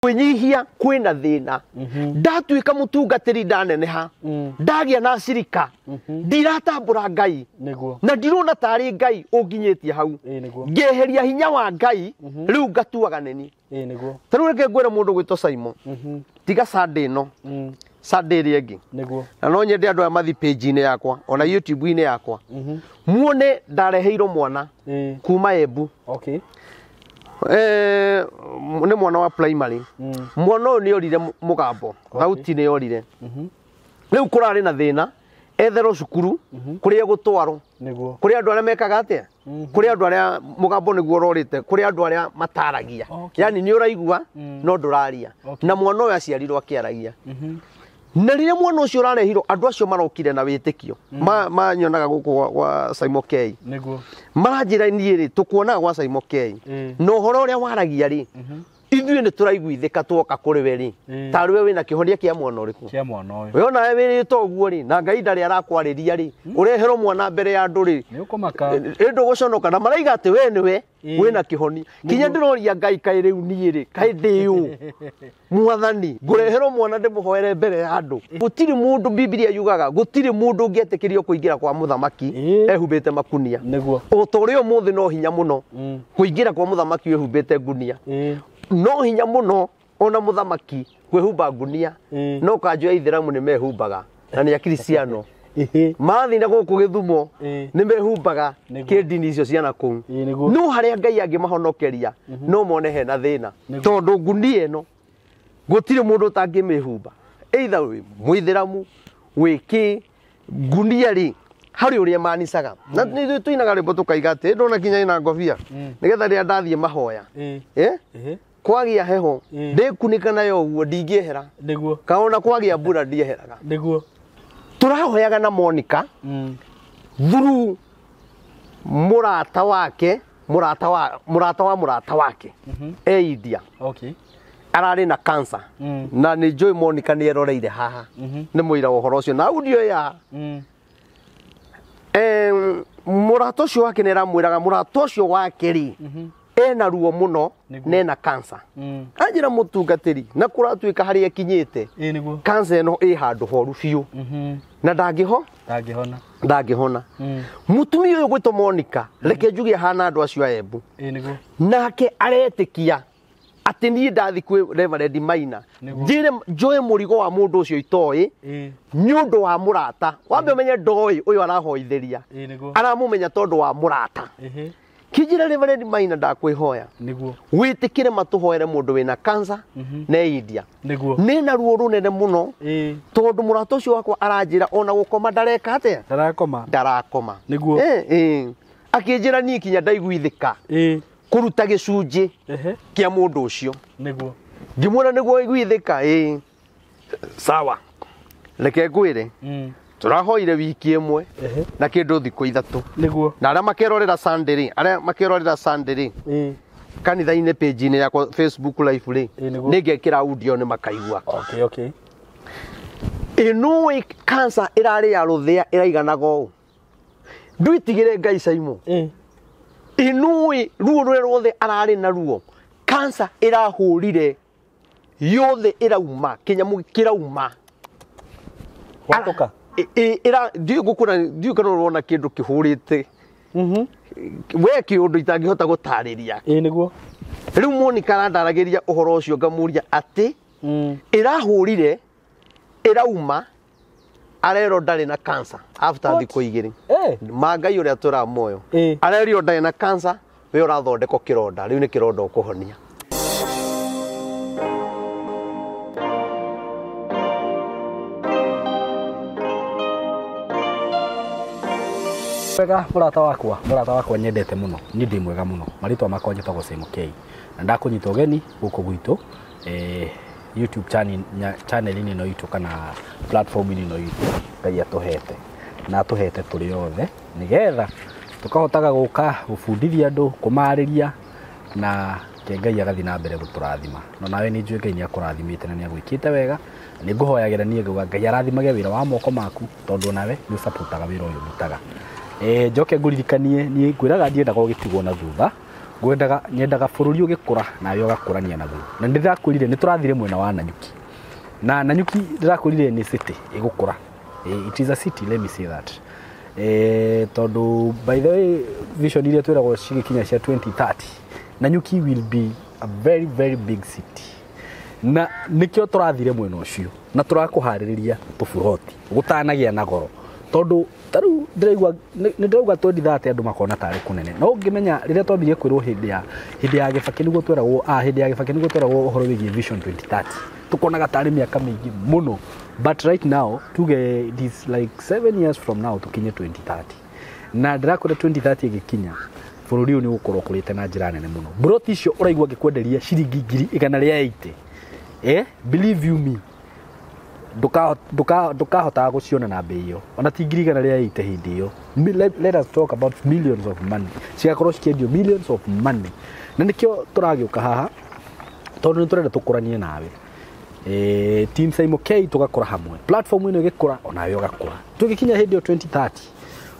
Kwĩnyihia kwĩna thĩna. Ndatuĩka mũtungatĩri, ndaneneha, ndagĩa na cirika, ndiratambũra Ngai. Nĩguo. Na ndirona tarĩ Ngai ũnginyĩtie hau. Ĩĩ nĩguo. Ngeheria hinya wa Ngai, rĩu ngatuaga neni. Ĩĩ nĩguo. Ta rĩu reke ngwĩre mũndũ gwĩtwo Simon, tiga Sunday ĩno, Sunday ĩrĩa ĩngĩ. Nĩguo. Na no nyende andũ aya mathi page-inĩ yakwa ona YouTube-inĩ yakwa, muone ndareheirwo mwana kuma Embu. Okay. Nĩ mwana wa primary. Mwana ũyũ nĩ orire mũgambo, thauti nĩ orire. Rĩu kũrarĩ na thĩna etherwo cukuru kũrĩa egũtwarwo. Nĩguo. Kũrĩ andũ arĩa mekaga atĩa, kũrĩ andũ arĩa mũgambo nĩguo ũrorĩte, kũrĩ andũ arĩa mataragia. Yani nĩ ũraigua no ndũraria. Na mwana ũyũ aciarirwo akĩaragia. Na rĩrĩa mwana ũcio ũrarehirwo, andũ acio marokire na wĩtĩkio. Manyonaga gũkũ gwa Simon K. Nĩguo. Maranjĩra niĩ rĩ, tũkuonaga gwa Simon K. Na ũhoro ũrĩa waragia rĩ, ithuĩ nĩ tũraiguithĩka tuoka kũrĩ we rĩ, tarĩ we wĩna kĩhonia kĩa mwana ũrĩkũ? Kĩa mwana ũyũ. We onawe wĩrĩte ũguo rĩ, na Ngai ndarĩ arakwarĩria rĩ, ũreherwo mwana mbere ya andũ rĩ, Nĩ ũkũmaka. Ĩ ndũgũconoka? Na maraiga atĩ we nĩwe Ĩĩ. wĩna kĩhonia. Kinya ndĩroria Ngai, kaĩ rĩu niĩ rĩ, kaĩ ndĩ ũ mwathani ngũreherwo mwana ndĩmũhoere mbere ya andũ? Gũtirĩ mũndũ, Bibilia yugaga gũtirĩ mũndũ ũngĩetĩkĩrio kũingĩra kwa mũthamaki ehumbĩte makunia. Nĩguo. O ta ũrĩa ũmũthĩ no hinya mũno kũingĩra kwa mũthamaki wĩhumbĩte ngunia, no hinya mũno ona mũthamaki kwĩhumba ngunia. No kanjũ ya ithĩramu nĩ mehumbaga na nĩ akristiano. Ĩhĩ. Mathiĩ na gũkũ Gĩthumo nĩ mehumbaga kĩndini icio ciana kũu. Ĩĩ nĩguo. No harĩa Ngai angĩmahonokeria no mone hena thĩna. Nĩguo. Tondũ ngunia ĩno gũtirĩ mũndũ ũtangĩmĩhumba, either wĩ mũithĩramu wĩ kĩ. Ngunia rĩ, harĩ ũrĩa manicaga na nĩ ithuĩ tũinaga rwĩmbo tũkaiga atĩ ndona kinya ĩna ngobia nĩgetha rĩrĩa ndathiĩ mahoya, eh? Ĩhĩ. Kwagĩa heho ndĩkunĩka nayo ũguo, ndingĩehera. Nĩguo. Kana kwagĩa mbura ndieheraga. Nĩguo. Tũrahoyaga na Monica through mũrata wake, mũrata wa mũrata wa mũrata wake e India. Okay. Ararĩ na cancer. Na nĩ njũĩ Monica nĩ eroreire haha, nĩ mũira wa ũhoro ũcio na audio ya mũrata ũcio wake. Nĩ aramwĩraga mũrata ũcio wake rĩ, ena ruo mũno Nĩguo. na ena cancer. Anjĩra mũtungatĩri, na kũratuĩka harĩa ĩkinyĩte, Ĩĩ nĩguo. cancer ĩno ĩ handũ horu biũ na ndangĩho Ndangĩhona. ndangĩhona. Mũtumia ũyũ gwĩtwo Monica, reke njuge ahana andũ acio a Embu. Ĩĩ nĩguo. Nake aretĩkia atĩ niĩ ndathi kwĩ Reverend Maina, Nĩguo. njĩre njoe mũrigo wa mũndũ ũcio itoĩ nĩ ũndũ wa mũrata. Wambe ũmenye ndoĩ ũyũ arahoithĩria, Ĩĩ nĩguo. aramũmenya tondũ wa mũrata. Ĩhĩ. Kĩnjĩra, Reverend Maina, ndakwĩhoya Nĩguo. wĩtĩkĩre matũhoere mũndũ wĩna cancer na India. Nĩguo. Nĩ na ruo rũnene mũno tondũ mũrata ũcio wakwa aranjĩra ona gũkoma ndareka atĩa? Ndarakoma. Ndarakoma. Nĩguo. Akĩnjĩra niĩ kinya ndaiguithĩka kũruta gĩcunjĩ Ehe. kĩa mũndũ ũcio. Nĩguo. Ngĩmwĩra nĩguo iguithĩka, ĩĩ sawa, reke ngwĩre, tũrahoire wiki ĩmwe na kĩndũ thikũ 3. Nĩguo. Na arĩa makerorera Sunday rĩ, arĩa makerorera Sunday rĩ, kanitha-inĩ page-inĩ yakwa Facebook live rĩ, Ĩĩ, nĩguo. nĩngekĩra audio nĩ makaigua. Okay, okay. Ĩnũĩ cancer ĩrarĩ ya rũthĩa ĩraiganaga ũũ, ndwĩtigĩre Ngai Simon. Ĩnũĩ ruo rũrĩa ruothe ararĩ na ruo, cancer ĩrahũrire yothe, ĩrauma kĩnyamũ kĩrauma. Watũka. Ndiũĩ ngũkwĩra, ndiũĩ kana ũrona kĩndũ kĩhũrĩte we, kĩũndũ itangĩhota gũtarĩria. Ĩĩ nĩguo. Rĩu Monica arandaragĩria ũhoro ũcio, ngamũria atĩ ĩrahũrire ĩrauma, arerwo ndarĩ na cancer after What? thikũ 2. Ma Ngai ũrĩa tũra muoyo, arerio ndarĩ na cancer, we ũrathondekwo kĩronda, rĩu nĩ kĩronda ũkũhonia. Wega mũrata wakwa, mũrata wakwa nyendete mũno, niĩ ndĩ mwega mũno. Marĩtwa makwa njĩtagwo Simon K. Na ndakũnyita ũgeni gũkũ gwitũ YouTube channel, channel-inĩ ĩno itũ kana platform-inĩ ĩno itũ Ngai atũhete na atũhete tũrĩ othe nĩgetha tũkahotaga gũka gũbundithia andũ, kũmarĩria, na ke Ngai agathiĩ na mbere gũtũrathima. No nawe nĩ njũĩ Ngai nĩ akũrathimĩte na nĩ agwĩkĩte wega. Nĩ ngũhoyagĩra niĩ ngauga Ngai arathimage wĩra wa moko maku tondũ nawe nĩ ũcapotaga wĩra ũyũ ndutaga. Njoke ngũririkanie niĩ ngwĩraga ndiendaga ũgĩtigwo na thutha. Ngwendaga nyendaga bũrũri ũgĩkũra nawe ũgakũrania naguo. Na nĩndĩrakwĩrire nĩ tũrathire mwena wa Nanyuki. Na Nanyuki ndĩrakwĩrire nĩ city ĩgũkũra. It is a city, let me say that. Tondũ by the way vision iria twĩragwo cigĩkinya cia 2030, Nanyuki will be a very very big city. Na nĩkĩo tũrathire mwena ũcio na tũrakũharĩrĩria tũburoti gũtanagĩa na goro. Tondũ ta rĩu ndĩraigua nĩ ndĩrauga 2030 andũ makona tarĩ kũnene. No ũngĩmenya rĩrĩa twambirie kwĩrwo hĩndĩ ya Gĩbakĩ nĩguo tweragwo, hĩndĩ ya Gĩbakĩ nĩguo tweragwo ũhoro wĩgiĩ Vision 2030. Tukonaga tarĩ mĩaka mĩingĩ mũno. But right now tuge it is like 7 years from now tukinye 2030. Na ndĩrakwĩra 2030 ĩgĩkinya bũrũri ũyũ nĩ ũgũkorwo ũkũrĩte na njĩra nene mũno. Broti icio ũraigua ngĩkwenderia ciringi 180,000. Believe you me, ndũkahotaga gũciona na mbei ĩyo. Ona ti 180,000 hĩndĩ ĩyo. Let us talk about millions of money. Cigakorwo cikĩendio millions of money. Na nĩkĩo tũragĩũka haha tondũ nĩ tũrenda tũkũranie nawe. Team Saimo K tũgakũra hamwe. Platform ĩno ĩgĩkũra onawe ũgakũra. Tũgĩkinya hĩndĩ ĩyo 2030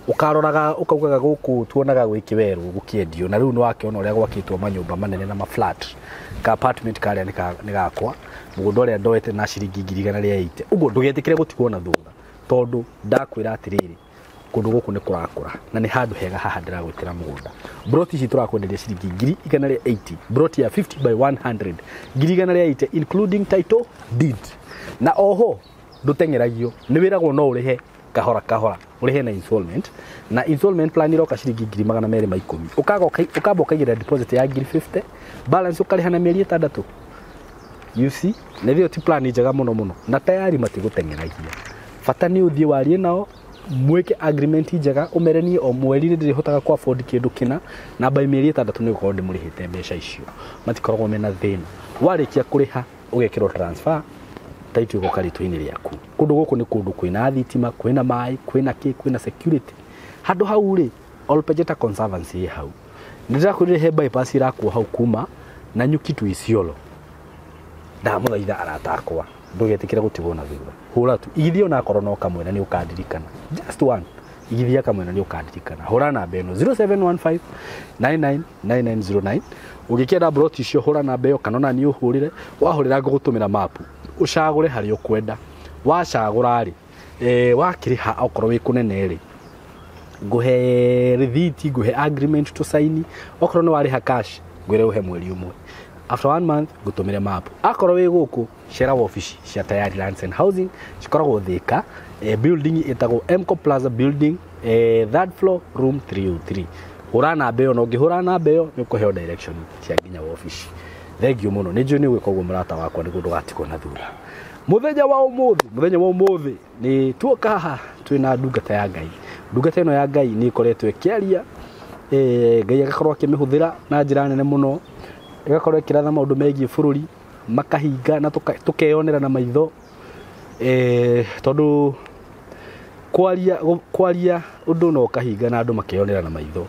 ũkaroraga ũkaugaga gũkũ tuonaga gwĩ kĩwerũ gũkĩendio na rĩu nĩ wakĩona ũrĩa gwakĩtwo manyũmba manene na maflat. Ka apartment karĩa nĩ gakwa mũgũnda ũrĩa ndoete na ciringi 180,000. Ũguo ndũgetĩkĩre gũtigwo na thutha tondũ ndakwĩra atĩrĩrĩ kũndũ gũkũ nĩ kũrakũra na nĩ handũ hega haha ndĩragwĩtĩra mũgũnda. Broti ici tũrakwenderia ciringi 180,000, broti ya 50 by 100, 180,000 including title deed. Na oho ndũteng'eragio, nĩ wĩragwo no ũrĩhe kahora kahora, ũrĩhe na installment, na installment plan iroka ciringi 210,000. Ũkamba ũkaigĩrĩra deposit ya 50,000, balance ũkarĩha na mĩeri 6. You see, na ĩyo ti plan njega mũno mũno, na tayari matigũteng'eragia. Bata nĩ ũthiĩ warie nao, mwĩke agreement njega, ũmere niĩ o mweri nĩ ndĩrĩhotaga kũ afford kĩndũ kĩna, na by mĩeri 6 nĩ gũkorwo ndĩmũrĩhĩte mbeca icio. Matikoragwo mena thĩna. Warĩkia kũrĩha ũgekĩrwo transfer, title ĩgoka rĩtwa-inĩ rĩaku. Kũndũ gũkũ nĩ kũndũ kwĩna thitima, kwĩna maĩ, kwĩna kĩ, kwĩna security. Handũ hau rĩ, Olpejeta Conservancy ĩ hau. Nĩ ndĩrakwĩrire he bypass irakwo hau kuma Nanyuki to Isiolo. Ndamũthaitha arata akwa, ndũgetĩkĩre gũtigwo na thutha. Hũra tu, igithia onakorwo no kamwe na nĩ ũkandirikana. Just one. Igithia kamwe na nĩ ũkandirikana. Hũra namba ĩno 0715 999909. Ũngĩkĩenda broti icio hũra namba ĩyo kana ona niĩ ũhũrĩre, wahũrĩra ngũgũtũmĩra mapu. Ũcagũre harĩa ũkwenda. Wacagũra rĩ, wakĩrĩha okorwo wĩ kũnene rĩ, ngũhe rĩthiti, ngũhe agreement to sign. Okorwo nĩ warĩha cash, ngwĩre ũhe mweri ũmwe. After 1 month ngũtũmĩre map. Akorwo wĩ gũkũ cera wabici cia Tayari Lands and Housing cikoragwo Thika, building ĩtagwo Mco Plaza building, third floor room 303. Hũra namba ĩyo, na ũngĩhũra namba ĩyo nĩ ũkũheo direction cia nginya wabici. Thank you mũno. Nĩ njũĩ nĩ ũgwĩka ũguo mũrata wakwa nĩguo ndũgatigwo na thutha. Mũthenya wa ũmũthĩ nĩ tuoka haha twĩna ndungata ya Ngai. Ndungata ĩno ya Ngai nĩ ĩkoretwo ĩkĩaria, Ngai agakorwo akĩmĩhũthĩra na njĩra nene mũno, ĩgakorwo ĩkĩratha maũndũ megiĩ bũrũri, makahinga na tũkeyonera na maitho, tondũ kwaria ũndũ no ũkahinga na andũ makeyonera na maitho.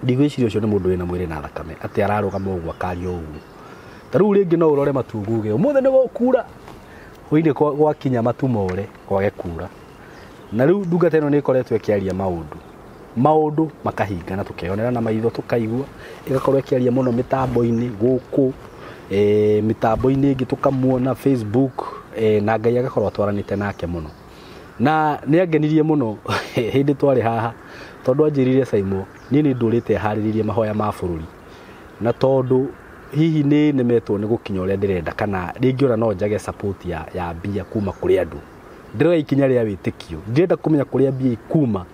Ndigwĩciria ũcio nĩ mũndũ wĩna mwĩrĩ na thakame atĩ ararũgama ũguo akaria ũguo. Ta rĩu rĩngĩ no ũrore matu uge ũmũthĩ nĩ gũkura, hwainĩ gwakinya matu more kwage kura. Na rĩu ndungata ĩno nĩ ĩkoretwo ĩkĩaria maũndũ makahinga na tũkeyonera na maitho tũkaigua, ĩgakorwo ĩkĩaria mũno mĩtambo-inĩ gũkũ, mĩtambo-inĩ ĩngĩ tũkamuona Facebook, na Ngai agakorwo atwaranĩte nake mũno. Na nĩ angenirie mũno hĩndĩ twarĩ haha tondũ anjĩrire Saimo, niĩ nĩ ndũrĩte harĩrĩrie mahoya ma bũrũri, na tondũ hihi nĩ nemetwo nĩ gũkinya ũrĩa ndĩrenda kana rĩngĩ ona no njage support ya mbia kuma kũrĩ andũ. Ndĩroya ikinya rĩa wĩtĩkio, ndirenda kũmenya kũrĩa mbia ikuma,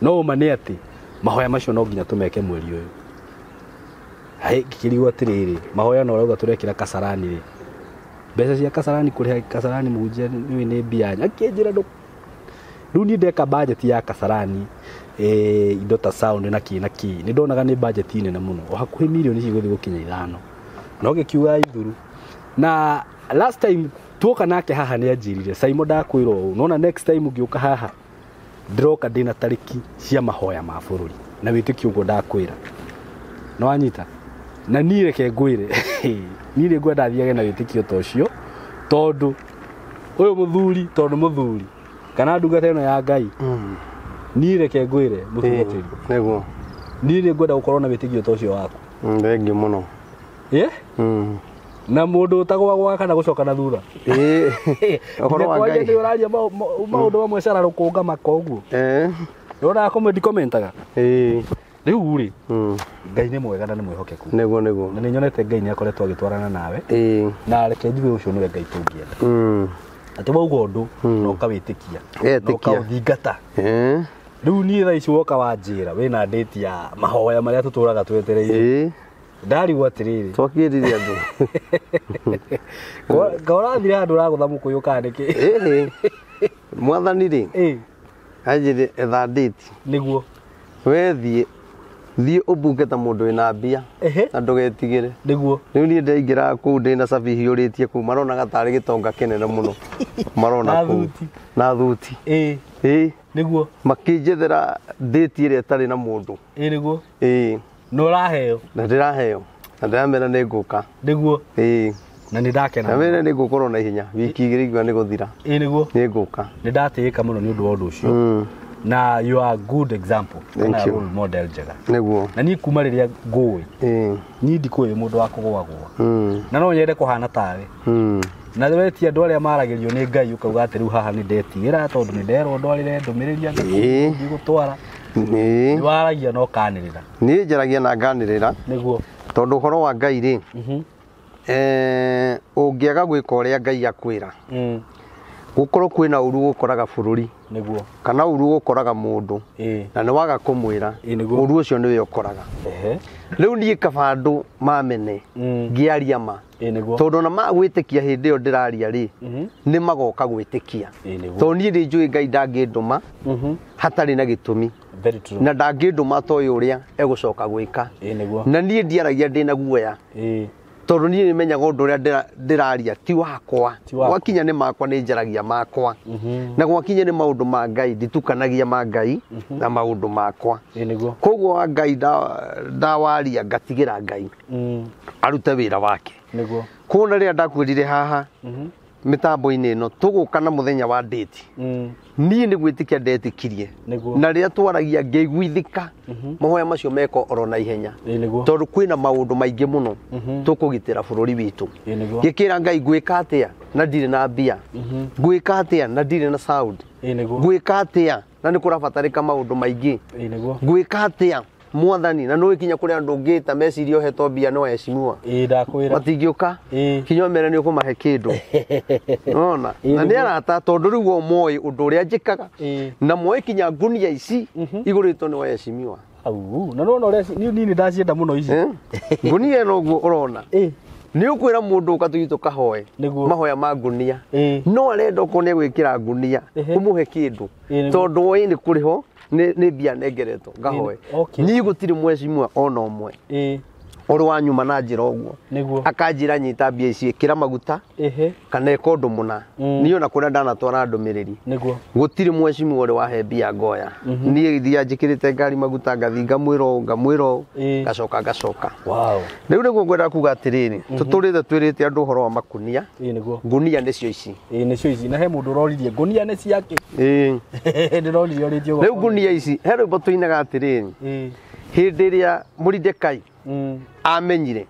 no ũma nĩ atĩ mahoya macio no nginya tũmeke mweri ũyũ. Hai, ngĩkĩrigwo atĩrĩrĩ, mahoya no ũrauga tũrekĩra Kasarani rĩ, mbeca cia Kasarani kũrĩha Kasarani mũhunjia nĩ mbia. Akĩnjĩra rĩu niĩ ndeka budget ya Kasarani, indo ta sound na kĩ na kĩ, nĩ ndonaga nĩ budget nene mũno, o hakuhĩ mirioni cigũthiĩ gũkinya 5. No ngĩkiuga ithuru. Na last time tuoka nake haha nĩ anjĩrire Saimo ndakwĩra ũũ, nona next time ũngĩũka haha ndĩroka ndĩna tarĩki cia mahoya ma bũrũri na wĩtĩkio ũguo ndakwĩra. No wanyita? Na niĩ reke ngwĩre, niĩ nĩ ngwenda thiage na wĩtĩkio ta ũcio, tondũ ũyũ mũthuri, tondũ mũthuri kana ndungata ĩno ya Ngai, niĩ reke ngwĩre mũtungatĩri, Nĩguo. Niĩ nĩ ngwenda gũkorwo na wĩtĩkio ta ũcio waku. Thengiũ mũno. Na mũndũ ũtagwagwaga kana gũcoka na thutha. Ũhoro wa Ngai. Nĩ ũraria maũndũ mamwe cara rũkũnga maka ũguo. Ũronaga comment commentaga. Rĩu rĩ, Ngai nĩ mwega na nĩ mwĩhokeku. Nĩguo nĩguo. Na nĩ nyonete Ngai nĩ akoretwo agĩtwarana nawe. Na reke njuge ũcio nĩwe Ngai tũngĩenda. Atĩ wauga ũndũ na ũkawĩtĩkia. Na ũkaũthingata. Rĩu niĩ thaa ici woka wanjĩra wĩna date ya mahoya marĩa tũtũraga twetereire. Ndarigwo atĩrĩrĩ. Twakĩrire andũ. Ka ũrathire handũ ũragũtha mũkũyũ kana nĩkĩ? Mwathani rĩ, anjĩre etha date. Nĩguo. We thiĩ thiĩ ũmbuke ta mũndũ wĩna mbia na ndũgetigĩre. Nĩguo. Rĩu niĩ ndaingĩraga kũu ndĩna cabi hiũrĩtie kũu maronaga tarĩ gĩtonga kĩnene mũno. Marona kũu. Na thuti. Nĩguo. Makĩnjethera date ĩrĩa ĩtarĩ na mũndũ. Nĩguo. Na ũraheo. Na ndĩraheo. Na ndĩramera nĩ ngũka. Nĩguo. Na nĩ ndakena. Ndamera nĩ ngũkorwo na ihenya. Wiki igĩrĩ igua nĩ gũthira. Nĩguo. Nĩ ngũka. Nĩ ndatĩĩka mũno nĩ ũndũ wa ũndũ ũcio. Na you are a good example. Thank you. Role model njega. Nĩguo. Na niĩ kuma rĩrĩa ngũĩ. Niĩ ndikũĩ mũndũ wa kũgũagũa. Na no nyende kũhana tawe. Na wetia andũ arĩa maragĩrio nĩ Ngai ũkauga atĩ rĩu haha nĩ ndetigĩra tondũ nĩ nderwo ndwarĩre ndũmĩrĩri andũ ndigũtwara. Nĩ waragia na ũkanĩrĩra. Niĩ njaragia na nganĩrĩra. Nĩguo. Tondũ ũhoro wa Ngai rĩ, ũngĩaga gwĩka ũrĩa Ngai akwĩra, gũkorwo kwĩna ũru gũkoraga bũrũri. Nĩguo. Kana ũru gũkoraga mũndũ. Na nĩ waga kũmwĩra, ũru ũcio nĩwe ũkoraga. Rĩu niĩ kaba andũ mamene ngĩaria ma. Tondũ ona magwĩtĩkia hĩndĩ ĩyo ndĩraria rĩ, nĩ magoka gwĩtĩkia. Tondũ niĩ nĩ njũĩ Ngai ndangĩndũma hatarĩ na gĩtũmi. Na ndangĩndũma toĩ ũrĩa egũcoka gwĩka. Na niĩ ndiaragia ndĩna guoya. Tondũ niĩ nĩmenyaga ũndũ ũrĩa ndĩraria ti wakwa. Gwakinya nĩ makwa nĩ njaragia makwa. Na gwakinya nĩ maũndũ ma Ngai nditukanagia ma Ngai na maũndũ makwa. Koguo wa Ngai ndawaria ngatigĩra Ngai arute wĩra wake. Nĩguo. Kuona rĩrĩa ndakwĩrire haha mĩtambo-inĩ ĩno tũgũka na mũthenya wa date. Niĩ nĩ gwĩtĩkia ndetĩkirie. Na rĩrĩa twaragia ngĩiguithĩka mahoya macio meko oro na ihenya. Tondũ kwĩna maũndũ maingĩ mũno tũkũgitĩra bũrũri witũ. Ngĩkĩra Ngai ngwĩka atĩa na ndirĩ na mbia. Ngwĩka atĩa na ndirĩ na sound. Ngwĩka atĩa na nĩ kũrabatarĩka maũndũ maingĩ. Ngwĩka atĩa Mwathani na nĩ kinya kũrĩ andũ ngĩta meciria ũhetwo mbia no heshimiwa. Matingĩũka kinya mere nĩ ũkũmahe kĩndũ. Nona na nĩ arata tondũ rĩu o moĩ ũndũ ũrĩa njĩkaga na moĩ kinya ngunia ici igũrĩtwo nĩ waheshimiwa. Na nona ũrĩa niĩ nĩ ndacienda mũno ici. Ngunia ĩno ũguo ũrona. Nĩ ũkwĩra mũndũ ũka tũthiĩ tũkahoe mahoya ma ngunia no arenda okorwo nĩ egwĩkĩra ngunia ũmũhe kĩndũ tondũ oĩ nĩ kũrĩho nĩ mbia nengeretwo ngahoe. Niĩ gũtirĩ mwecimwa ona ũmwe ũrĩ wa nyuma na njĩra ũguo akanjĩra nyita mbia ici ĩkĩra maguta kana ĩka ũndũ mũna. Niĩ ona kũrĩa ndanatwara ndũmĩrĩri gũtirĩ mwecimwa ũrĩ wahe mbia ngoya. Niĩ thiaga njĩkĩrĩte ngari maguta ngathiĩ ngamwĩra ũũ ngamwĩra ũũ ngacoka ngacoka. Rĩu nĩguo ngwenda kuga atĩrĩrĩ, tũtũrĩte twĩrĩte andũ ũhoro wa makunia. Ngunia nĩcio ici. Nĩcio ici. Na he mũndũ ũroririe ngunia nĩ ciake. Ndĩroririe ũrĩtie ũguo. Rĩu ngunia ici he rwĩmbo tũinaga atĩrĩrĩ, hĩndĩ ĩrĩa Moridekai amenyire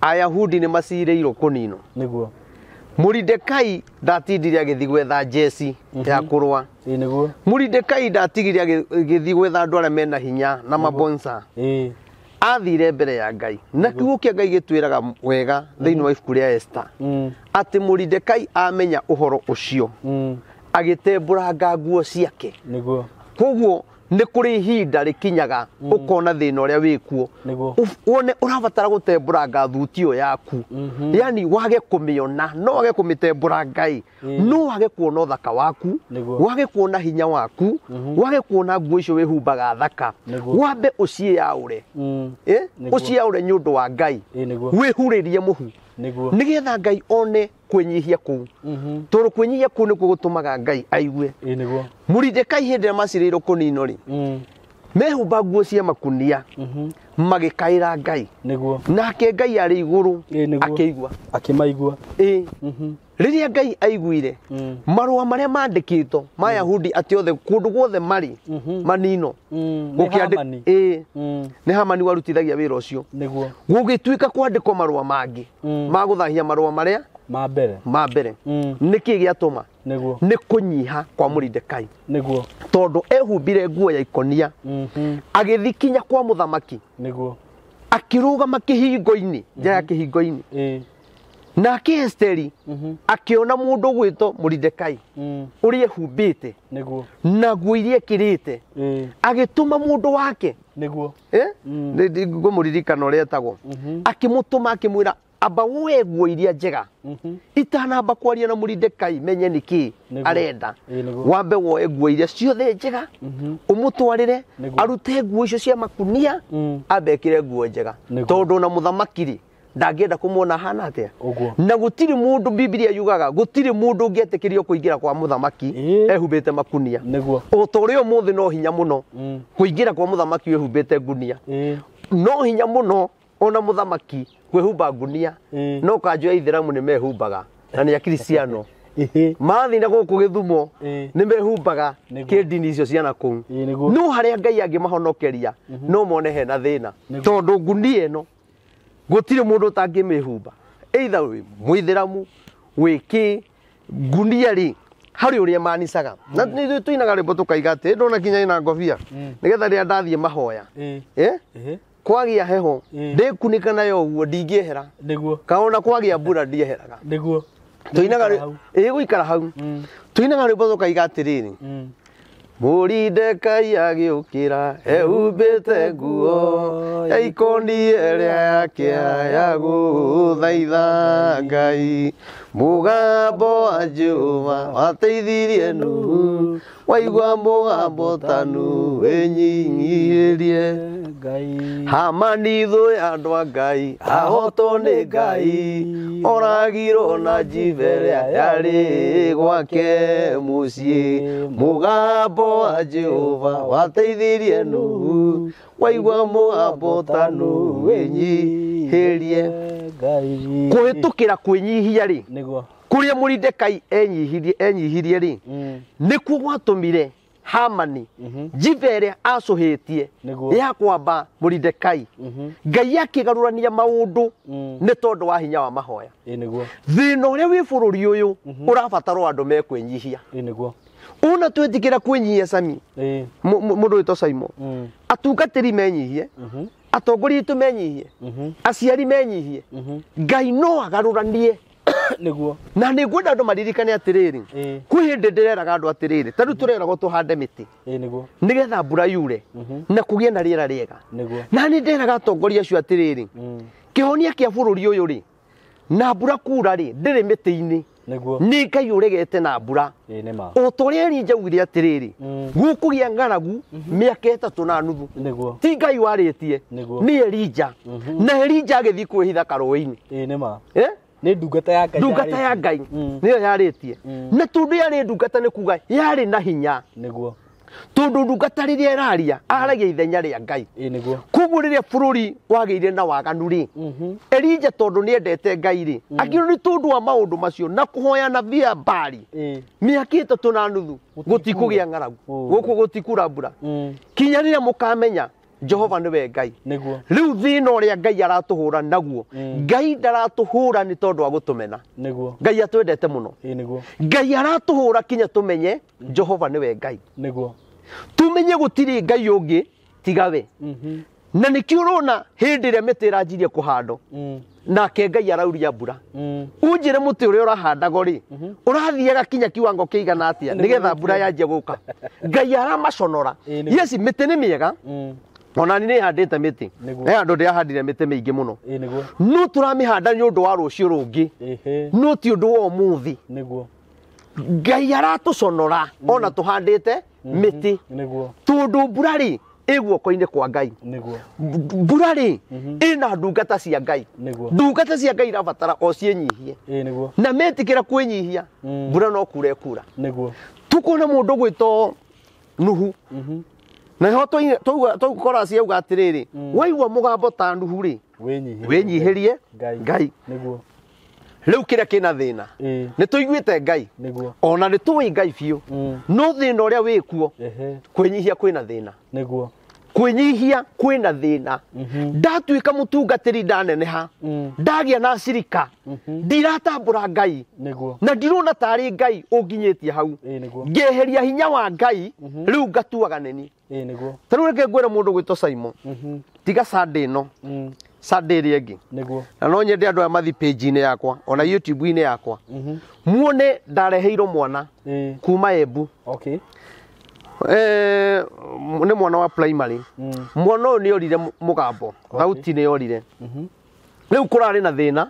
Ayahudi nĩ macirĩirwo kũninwo. Nĩguo. Moridekai ndatindire agĩthiĩ gwetha njeci ya kũrũa. Nĩguo. Moridekai ndatigire agĩthiĩ gwetha andũ arĩa mena hinya na mabonsa. Athire mbere ya Ngai. Na kiugo kĩa Ngai gĩtwĩraga wega thĩinĩ wa ibuku rĩa Esther atĩ Moridekai amenya ũhoro ũcio agĩtembũranga nguo ciake. Nĩguo. Koguo nĩ kũrĩ ihinda rĩkinyaga ũkona thĩna ũrĩa wĩkuo wone ũrabatara gũtembũranga thuti ĩyo yaku. Yani wage kũmĩona no wage kũmĩtembũranga no wage kuona ũthaka waku, wage kuona hinya waku, wage kuona nguo icio wĩhumbaga thaka, wambe ũciĩyaũre. Ũciĩyaũre nĩ ũndũ wa Ngai, wĩhurĩrie mũhu nĩgetha Ngai one kwĩnyihia kũu. Tondũ kwĩnyihia kũu nĩkuo gũtũmaga Ngai aigue. Moridekai hĩndĩ ĩrĩa macirĩirwo kũninwo rĩ, Mehumba nguo cia makunia magĩkaĩra Ngai. Nĩguo. Nake Ngai arĩ igũrũ akĩigua. Akĩmaigua. Rĩrĩa Ngai aiguire marũa marĩa mandĩkĩtwo ma Yahudi atĩ othe kũndũ guothe marĩ manino. Nĩ Hamani warutithagia wĩra ũcio. Nĩguo. Gũgĩtuĩka kwandĩkwo marũa mangĩ ma gũthahia marũa marĩa ma mbere. Ma mbere. Nĩkĩ gĩatũma? Nĩguo. Nĩ kũnyiha kwa Moridekai. Nĩguo. Tondũ ehumbire nguo ya ikonia. Agĩthiĩ kinya kwa mũthamaki. Nĩguo. Akĩrũgama kĩhingo-inĩ, nja ya kĩhingo-inĩ. Nake Esteri akĩona mũndũ gwĩtwo Moridekai ũrĩa ehumbĩte na nguo iria ekĩrĩte, agĩtũma mũndũ wake. Nĩguo. Ngũmũririkana ũrĩa etagwo. Akĩmũtũma akĩmwĩra amba woe nguo iria njega itanamba kwaria na Moridekai menye nĩkĩ arenda. Wambe woe nguo iria ciothe njega ũmũtwarĩre, arute nguo icio cia makunia ambe ekĩre nguo njega, tondũ na mũthamaki rĩ ndangĩenda kũmuona ahana atĩa. Na gũtirĩ mũndũ, Biblia yugaga gũtirĩ mũndũ ũngĩetĩkĩrio kũingĩra kwa mũthamaki ehumbĩte makunia. O ta ũrĩa ũmũthĩ no hinya mũno kũingĩra kwa mũthamaki ehumbĩte ngunia, no hinya mũno ona mũthamaki kwĩhumba ngunia. No kanjũ ya Ithĩramu nĩ mehumbaga na nĩ Akristiano mathiĩ na gũkũ Gĩthumo nĩ mehumbaga kĩndini icio cia nakũu. No harĩa Ngai angĩmahonokeria no mone hena thĩna, tondũ ngunia ĩno gũtirĩ mũndũ ũtangĩmĩhumba, either wĩ Mũithĩramu wĩ kĩ. Ngunia rĩ harĩ ũrĩa manicaga, na nĩ tũinaga rwĩmbo tũkaiga atĩ ndona kinya ina ngobia nĩgetha rĩrĩa ndathiĩ mahoya kwagĩa heho ndĩkunĩka nayo ũguo ndingĩehera. Nĩguo. Kaona kwagĩa mbura ndieheraga. Nĩguo. Tũinaga gũikara hau. Tũinaga rwĩmbo tũkaiga atĩrĩrĩ, Moridekai agĩũkĩra ehumbĩte nguo ya ikonia ĩrĩa yake ya gũthaitha Ngai. Mũgambo wa Jehova wateithirie Nuhu, waigua mũgambo ta Nuhu wĩnyihirie Ngai. Hamani thũ ya andũ a Ngai ahotwo nĩ Ngai, oragirwo na njibe ĩrĩa yarĩ gwake mũciĩ. Mũgambo wa Jehova wateithirie Nuhu, waigua mũgambo ta Nuhu wĩnyihirie Ngai. Kũhĩtũkĩra kwĩnyihia rĩ, Nĩguo. kũrĩa Moridekai enyihirie rĩ, nĩkuo gwatũmire Hamani njibe ĩrĩa acũhĩtie ya kwamba Moridekai, Ngai akĩgarũrania maũndũ nĩ tondũ wa hinya wa mahoya. Nĩguo. Thĩna ũrĩa wĩ bũrũri ũyũ ũrabatarwo andũ mekwĩnyihia. Nĩguo. Ona twĩtĩkĩra kwĩnyihia Sami, mũndũ wĩtwo Simon, atungatĩri menyihie, atongoria aitũ menyihie, aciari menyihie, Ngai no agarũranie. Nĩguo. Na nĩ ngwenda andũ maririkane atĩrĩrĩ, kwĩ hĩndĩ ndĩreraga andũ atĩrĩrĩ, ta rĩu tũreragwo tũhande mĩtĩ Nĩguo. nĩgetha mbura yure na kũgĩe na rĩera rĩega. Nĩguo. Na nĩ ndĩreraga atongoria acio atĩrĩrĩ, kĩhonia kĩa bũrũri ũyũ rĩ, na mbura kura rĩ, ndĩrĩ mĩtĩ-inĩ. Nĩguo. Nĩ Ngai ũregete na mbura. Nĩ ma. O ta ũrĩa Elija augire atĩrĩrĩ, gũkũgĩa ng'aragu mĩaka 3.5. Nĩguo. Ti Ngai warĩtie, nĩ Elija. Na Elija agĩthiĩ kwĩhitha karũĩ-inĩ. Nĩ ma. Nĩ ndungata ya Ngai. Ndungata ya Ngai nĩyo yarĩtie. Na tondũ yarĩ ndungata nĩ kuga yarĩ na hinya. Nĩguo. Tondũ ndungata rĩrĩa ĩraria aragia ithenya rĩa Ngai. Nĩguo. Koguo rĩrĩa bũrũri wagĩire na waganu rĩ, Elija tondũ nĩendete Ngai rĩ, akĩrwo nĩ tondũ wa maũndũ macio na kũhoya na via mbari mĩaka 3.5 gũtikũgĩa ng'aragu, gũkũ gũtikura mbura, kinya rĩrĩa mũkamenya Jehova nĩwe Ngai. Nĩguo. Rĩu thĩna ũrĩa Ngai aratũhũra naguo, Ngai ndaratũhũra nĩ tondũ wa gũtũmena. Nĩguo. Ngai atwendete mũno. Nĩguo. Ngai aratũhũra kinya tũmenye Jehova nĩwe Ngai. Nĩguo. Tumenye gũtirĩ Ngai ũngĩ tiga we. Na nĩkĩo ũrona hĩndĩ ĩrĩa mĩtĩ ĩranjirie kũhandwo, nake Ngai arauria mbura. Unjĩre mũtĩ ũrĩa ũrahandagwo rĩ, ũrathiaga kinya kiwango kĩigana atĩa nĩgetha mbura yanjie gũka. Ngai aramaconora. Yes, mĩtĩ nĩ mĩega. Ona ni nĩhandĩte mĩtĩ. He handũ ndĩrahandire mĩtĩ mĩingĩ mũno. Nĩguo. No tũramĩhanda nĩ ũndũ wa rũciũ rũngĩ, no ti ũndũ wa ũmũthĩ. Nĩguo. Ngai aratũconora ona tũhandĩte mĩtĩ. Nĩguo. Tondũ mbura rĩ ĩ guoko-inĩ kwa Ngai. Nĩguo. Mbura rĩ ĩna ndungata cia Ngai. Nĩguo. Ndungata cia Ngai irabatara o ciĩnyihie. Nĩguo. Na metĩkĩra kwĩnyihia, mbura no kura ĩkura. Nĩguo. Tukona mũndũ gwĩtwo Nuhu. Na ho twaigua ciauga atĩrĩrĩ, waigua mũgambo ta Nuhu rĩ, wĩnyihĩrie Ngai. Nĩguo. Rĩu kĩrĩa kĩna thĩna nĩ tũiguĩte Ngai, Nĩguo. ona nĩ tũĩ Ngai biũ, no thĩna ũrĩa wĩkuo, kwĩnyihia kwĩna thĩna. Nĩguo. Kwĩnyihia kwĩna thĩna. Ndatuĩka mũtungatĩri, ndaneneha, ndagĩa na cirika, ndiratambũra Ngai. Nĩguo. Na ndirona tarĩ Ngai ũnginyĩtie hau. Nĩguo. Ngeheria hinya wa Ngai, rĩu ngatuaga neni. Nĩguo. Ta rĩu reke ngwĩre mũndũ gwĩtwo Simon, tiga Sunday ĩno, Sunday ĩrĩa ĩngĩ. Nĩguo. Na no nyende andũ aya mathi page-inĩ yakwa ona YouTube-inĩ yakwa, muone ndareheirwo mwana kuma Embu. Okay. Nĩ mwana wa primary. Mwana ũyũ nĩ orire mũgambo, thauti nĩ orire. Rĩu kũrarĩ na thĩna,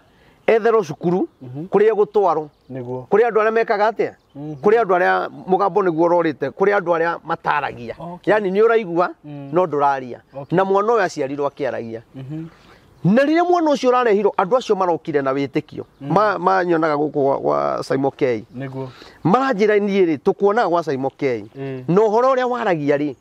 etherwo cukuru kũrĩa egũtwarwo. Nĩguo. Kũrĩ andũ arĩa mekaga atĩa? Kũrĩ andũ arĩa mũgambo nĩguo ũrorĩte, kũrĩ andũ arĩa mataragia. Okay. Yani nĩ ũraigua no ndũraria. Okay. Na mwana ũyũ aciarirwo akĩaragia. Na rĩrĩa mwana ũcio ũrarehirwo, andũ acio marokire na wĩtĩkio. Manyonaga gũkũ gwa Simon K. Nĩguo. Maranjĩra niĩ rĩ, tũkuonaga gwa Simon K. Na ũhoro ũrĩa waragia rĩ,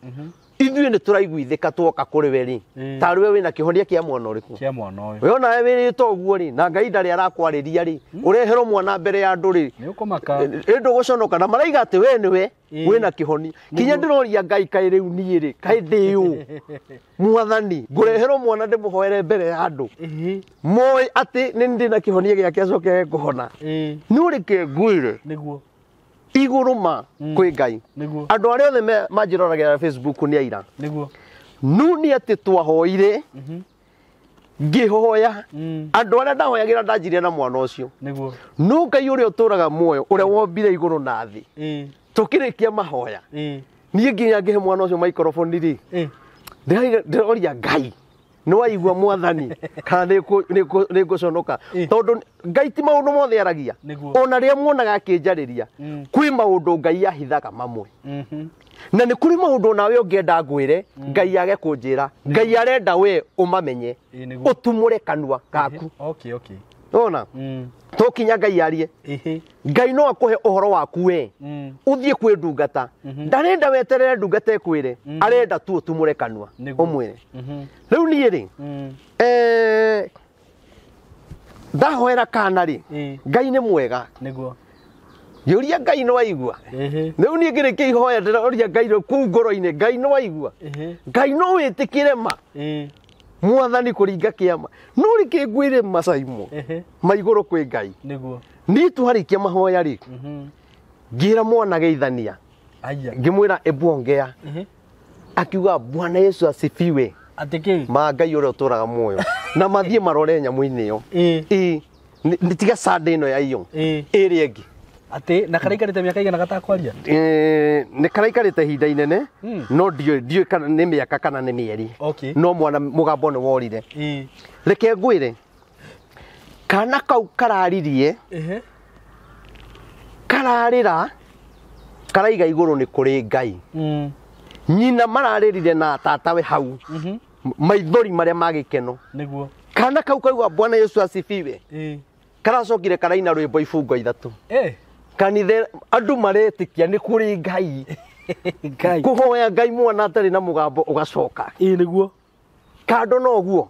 ithuĩ nĩ tũraiguithĩka twoka kũrĩ we rĩ, tarĩ we wĩna kĩhonia kĩa mwana ũrĩkũ? Kĩa mwana ũyũ. We onawe wĩrĩte ũguo rĩ, na Ngai ndarĩ arakwarĩria rĩ, ũreherwo mwana mbere ya andũ rĩ, Nĩ ũkũmaka. ĩ ndũgũconoka. Na maraiga atĩ we nĩwe wĩna kĩhonia. Kinya ndĩroria Ngai, kaĩ rĩu niĩ rĩ, kaĩ ndĩ ũ? Mwathani, ngũreherwo mwana ndĩmũhoere mbere ya andũ, moĩ atĩ nĩ ndĩ na kĩhonia gĩake acoke kũhona. Nĩ ũrĩke ngwĩre, Nĩguo. igũrũ ma kwĩ Ngai. Nĩguo. Andũ arĩa othe manjĩroragĩra Facebook nĩ aira. Nĩguo. Nu nĩ atĩ twahoire, ngĩhoya, andũ arĩa ndahoyagĩra ndanjirie na mwana ũcio. Nĩguo. No Ngai ũrĩa ũtũraga muoyo, ũrĩa wombire igũrũ na thĩ, tũkĩrĩkia mahoya, niĩ nginya ngĩhe mwana ũcio microphone rĩ, ndĩroria Ngai, nĩ waigua mwathani kana nĩ ngũconoka? Tondũ Ngai ti maũndũ mothe aragia. Nĩguo. Ona rĩrĩa muonaga akĩnjarĩria, kwĩ maũndũ Ngai ahithaga mamwe. Na nĩ kũrĩ maũndũ nawe ũngĩenda ngwĩre, Ngai age kũnjĩra. Ngai arenda we ũmamenye, Nĩguo. ũtumũre kanua gaku. Okay, okay. Ona tokinya Ngai arie, Ngai no akũhe ũhoro waku we, ũthiĩ kwĩ ndungata. Ndarenda weterere ndungata ĩkwĩre, arenda tu ũtumũre kanua Nĩguo. ũmwĩre. Rĩu niĩ rĩ, ndahoera kana rĩ, Ngai nĩ mwega. Nĩguo. Ngĩũria Ngai, nĩ waigua? Rĩu niĩ ngĩrĩkia ihoya, ndĩroria Ngai rĩu kũu ngoro-inĩ, Ngai nĩ waigua? Ngai no wĩtĩkĩre ma mwathani kũringa kĩama? No rĩkĩ ngwĩre macaimo maigũrũ kwĩ Ngai. Nĩguo. Niĩ twarĩkia mahoya rĩ, ngĩra mwana geithania. Aya. Ngĩmwĩra ebu ongea. Akiuga Bwana Yesu asifiwe. Atĩ kĩ? Ma Ngai ũrĩa ũtũraga muoyo. Na mathiĩ marore nyamũ-inĩ ĩyo. Ĩ nĩ tiga Sunday ĩno ya iyo, ĩrĩa ĩngĩ. Atĩ na karaikarĩte mĩaka igana gatakwaria? Nĩ karaikarĩte ihinda inene, no ndiũĩ kana nĩ mĩaka kana nĩ mĩeri. Okay. No mwana mũgambo nĩ worire. Reke ngwĩre, kana kau kararirie, kararĩra, karaiga igũrũ nĩ kũrĩ Ngai. Nyina mararĩrire na tatawe hau, maithori marĩa ma gĩkeno. Nĩguo. Kana kau kauga Bwana Yesu asifiwe. Karacokire karaina rwĩmbo ibungo 3. Kanitha andũ maretĩkia nĩ kũrĩ Ngai. Ngai. Kũhoya Ngai mwana atarĩ na mũgambo ũgacoka. Nĩguo. Kando no ũguo,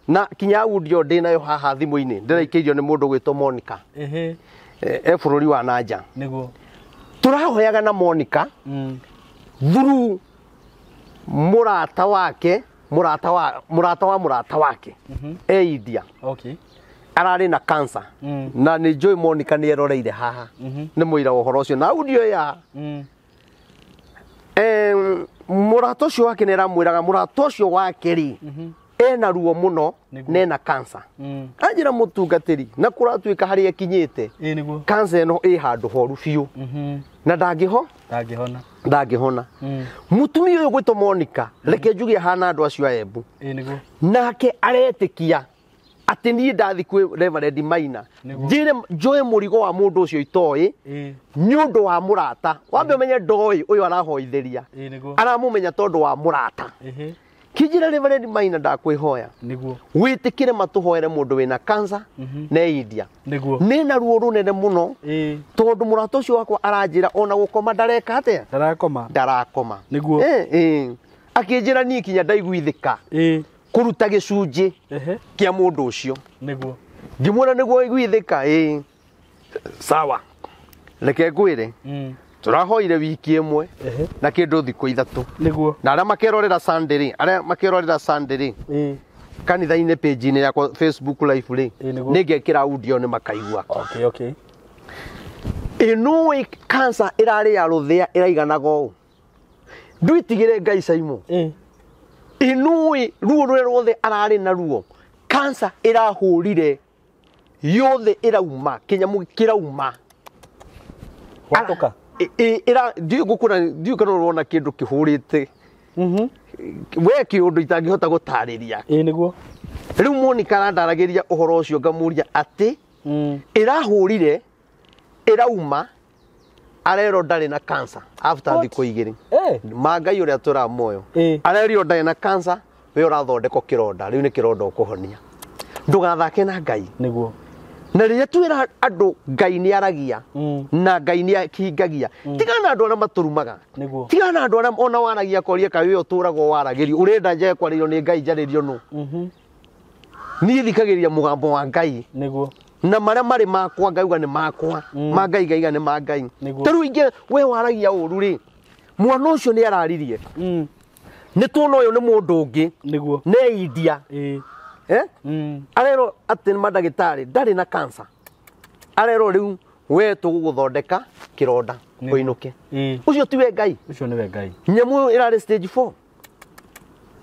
na kinya audio ndĩ nayo haha thimũ-inĩ, ndĩraikĩirio nĩ mũndũ gwĩtwo Monica. E bũrũri wa nanja. Nĩguo. Tũrahoyaga na Monica through mũrata wake, mũrata wa mũrata wa mũrata wake e India. Okay. Ararĩ na cancer. Na nĩ njũĩ Monica nĩ eroreire haha, nĩ mũira wa ũhoro ũcio na audio ya mũrata ũcio wake. Nĩ aramwĩraga mũrata ũcio wake rĩ, ena ruo mũno Nĩguo. na ena cancer. Anjĩra mũtungatĩri, na kũratuĩka harĩa ĩkinyĩte, Nĩguo. cancer ĩno ĩ handũ horu biũ na ndangĩho Ndangĩhona. Ndangĩhona. Mũtumia ũyũ gwĩtwo Monica, reke njuge ahana andũ acio a Embu. Nĩguo. Nake aretĩkia atĩ niĩ ndathi kwĩ Reverend Maina, Nĩguo. njĩre njoe mũrigo wa mũndũ ũcio itoĩ, nĩ ũndũ wa mũrata wambe ũmenye ndoĩ ũyũ arahoithĩria. Nĩguo. Aramũmenya tondũ wa mũrata. Kĩnjĩra Reverend Maina ndakwĩhoya. Nĩguo. Wĩtĩkĩre matũhoere mũndũ wĩna cancer ne India. Nĩguo. Nĩ na ruo rũnene mũno. Ĩĩ. Tondũ mũrata ũcio wakwa aranjĩra ona gũkoma ndareka atĩa? Ndarakoma. Ndarakoma. Nĩguo. Akĩnjĩra niĩ kinya ndaiguithĩka. Ĩĩ. Kũruta gĩcunjĩ Ehe. kĩa mũndũ ũcio. Nĩguo. Ngĩmwĩra nĩguo iguithĩka. Ĩĩ. Sawa. Reke ngwĩre. Tũrahoire wiki ĩmwe Ehe. na kĩndũ thikũ ithatũ. Nĩguo. Na arĩa makerorera Sunday rĩ, arĩa makerorera Sunday rĩ, Ĩĩ. kanitha-inĩ page-inĩ yakwa Facebook live rĩ, Ĩĩ, nĩguo. nĩngekĩra audio nĩ makaigua. Okay, okay. Ĩ nũĩ cancer ĩrarĩ ya rũthĩa ĩraiganaga ũũ. Ndwĩtigĩre Ngai Saimo. Ĩĩ. Ĩ nũĩ ruo rũrĩa ruothe ararĩ na ruo, cancer ĩrahũrire yothe ĩrauma, kĩnyamũ kĩrauma. Watũka. Ĩra ndiũĩ ngũkwĩra, ndiũĩ kana ũrona kĩndũ kĩhũrĩte. We kĩũndũ itangĩhota gũtarĩria. Ĩĩ nĩguo. Rĩu Monica arandaragĩria ũhoro ũcio ngamũria atĩ ĩrahũrire ĩrauma arerwo ndarĩ na cancer after thikũ igĩrĩ. Ma Ngai ũrĩa tũra muoyo. Arerirwo ndarĩ na cancer, we ũrathondekwo kĩronda, rĩu nĩ kĩronda ũkũhonia. Ndũgathake na Ngai. Nĩguo. Na rĩrĩa twĩra andũ Ngai nĩ aragia na Ngai nĩ ahingagia, tigana na andũ arĩa matũrumaga. Nĩguo. Tigana na andũ arĩa ona waragia akoria kaĩ we ũtũragwo waragĩrio, ũrenda njage kwarĩrio nĩ Ngai njarĩrio nũ? Niĩ thikagĩrĩria mũgambo wa Ngai. Nĩguo. Na marĩa marĩ makwa ngauga nĩ makwa, ma Ngai ngaiga nĩ ma Ngai. Nĩguo. Ta rĩu ingĩ we waragia ũru rĩ, mwana ũcio nĩ araririe. Nĩ tuona ũyũ nĩ mũndũ ũngĩ. Nĩguo. Nĩ India. Ĩĩ. Arerwo atĩ nĩ mandagĩtarĩ ndarĩ na cancer. Arerwo rĩu we tũgũgũthondeka kĩronda ũinũke. Ũcio tiwe Ngai. Ũcio nĩwe Ngai. Nyamũ ĩyo ĩrarĩ stage 4.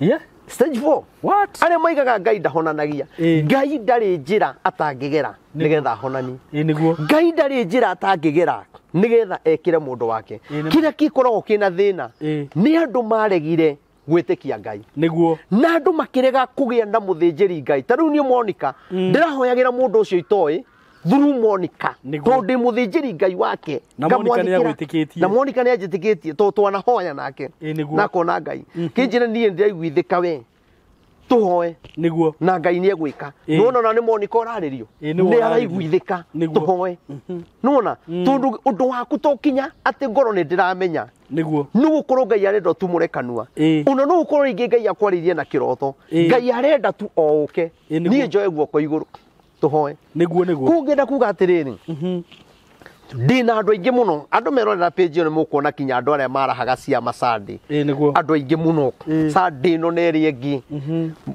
Yeah. Stage 4. What? Arĩa maigaga Ngai ndahonanagia. Ngai ndarĩ njĩra atangĩgera nĩgetha ahonanie. Ĩĩ nĩguo. Ngai ndarĩ njĩra atangĩgera nĩgetha ekĩre mũndũ wake. Kĩrĩa gĩkoragwo kĩna thĩna nĩ andũ maregire gwĩtĩkia Ngai. Nĩguo. Na andũ makĩrega kũgĩa na mũthĩnjĩri Ngai. Ta rĩu niĩ Monica, ndĩrahoyagĩra mũndũ ũcio itoĩ through Monica. Tondũ ndĩ mũthĩnjĩri Ngai wake. Na Monica nĩ agwĩtĩkĩtie. Na Monica nĩ anjĩtĩkĩtie tondũ twanahoya nake. Na akona Ngai. Kĩnjĩra niĩ ndĩraiguithĩka we. Tũhoe. Nĩguo. Na Ngai nĩ egwĩka. Nĩwona ona nĩ Monica ũrarĩrio. Nĩ araiguithĩka. Tũhoe. Nĩwona? Tondũ ũndũ waku to kinya atĩ ngoro nĩ ndĩramenya. Nĩguo. Nĩ gũkorwo Ngai arenda ũtumũre kanua. Ona no gũkorwo rĩngĩ Ngai akwarĩirie na kĩroto. Ngai arenda tu o ũke. Niĩ njoe guoko igũrũ. Tũhoe. Nĩguo nĩguo. Kũu ngĩenda kuga atĩrĩrĩ. Ndĩna andũ aingĩ mũno. Andũ merorera page ĩyo nĩ mũkuona kinya andũ arĩa marahaga ciama Sunday. Nĩguo. Andũ aingĩ mũno. Sunday ĩno na ĩrĩa ĩngĩ.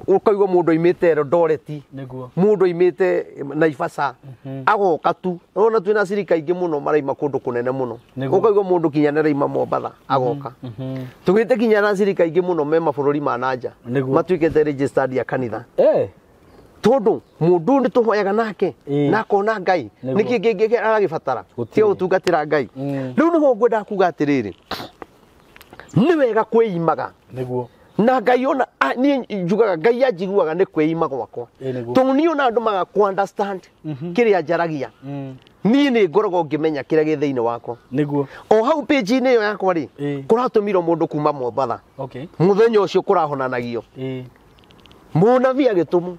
Ũkaigua mũndũ aimĩte Eldoret. Nĩguo. Mũndũ aimĩte Naivasha. Agoka tu. Ona twĩna cirika aingĩ mũno maraima kũndũ kũnene mũno. Ũkaigua mũndũ kinya nĩ araima Mombatha agoka. Tũgĩte kinya na cirika aingĩ mũno me mabũrũri ma nanja. Matuĩkĩte registered ya kanitha. Tondũ mũndũ nĩ tũhoyaga nake na akona Ngai nĩkĩ kĩngĩ aragĩbatara tiga gũtungatĩra Ngai. Rĩu nĩho ngwendaga kuga atĩrĩrĩ, nĩ wega kwĩimaga. Nĩguo. Na Ngai ona niĩ njugaga Ngai anjiguaga nĩ kwĩima gwakwa. Tondũ niĩ ona andũ maga kũ understand kĩrĩa njaragia. Niĩ nĩ ngoragwo ngĩmenya kĩrĩa gĩ thĩinĩ wakwa. Nĩguo. O hau page-inĩ ĩyo yakwa rĩ, kũratũmirwo mũndũ kuma Mombatha. Mũthenya ũcio kũrahonanagio. Mũnabii agĩtũmwo.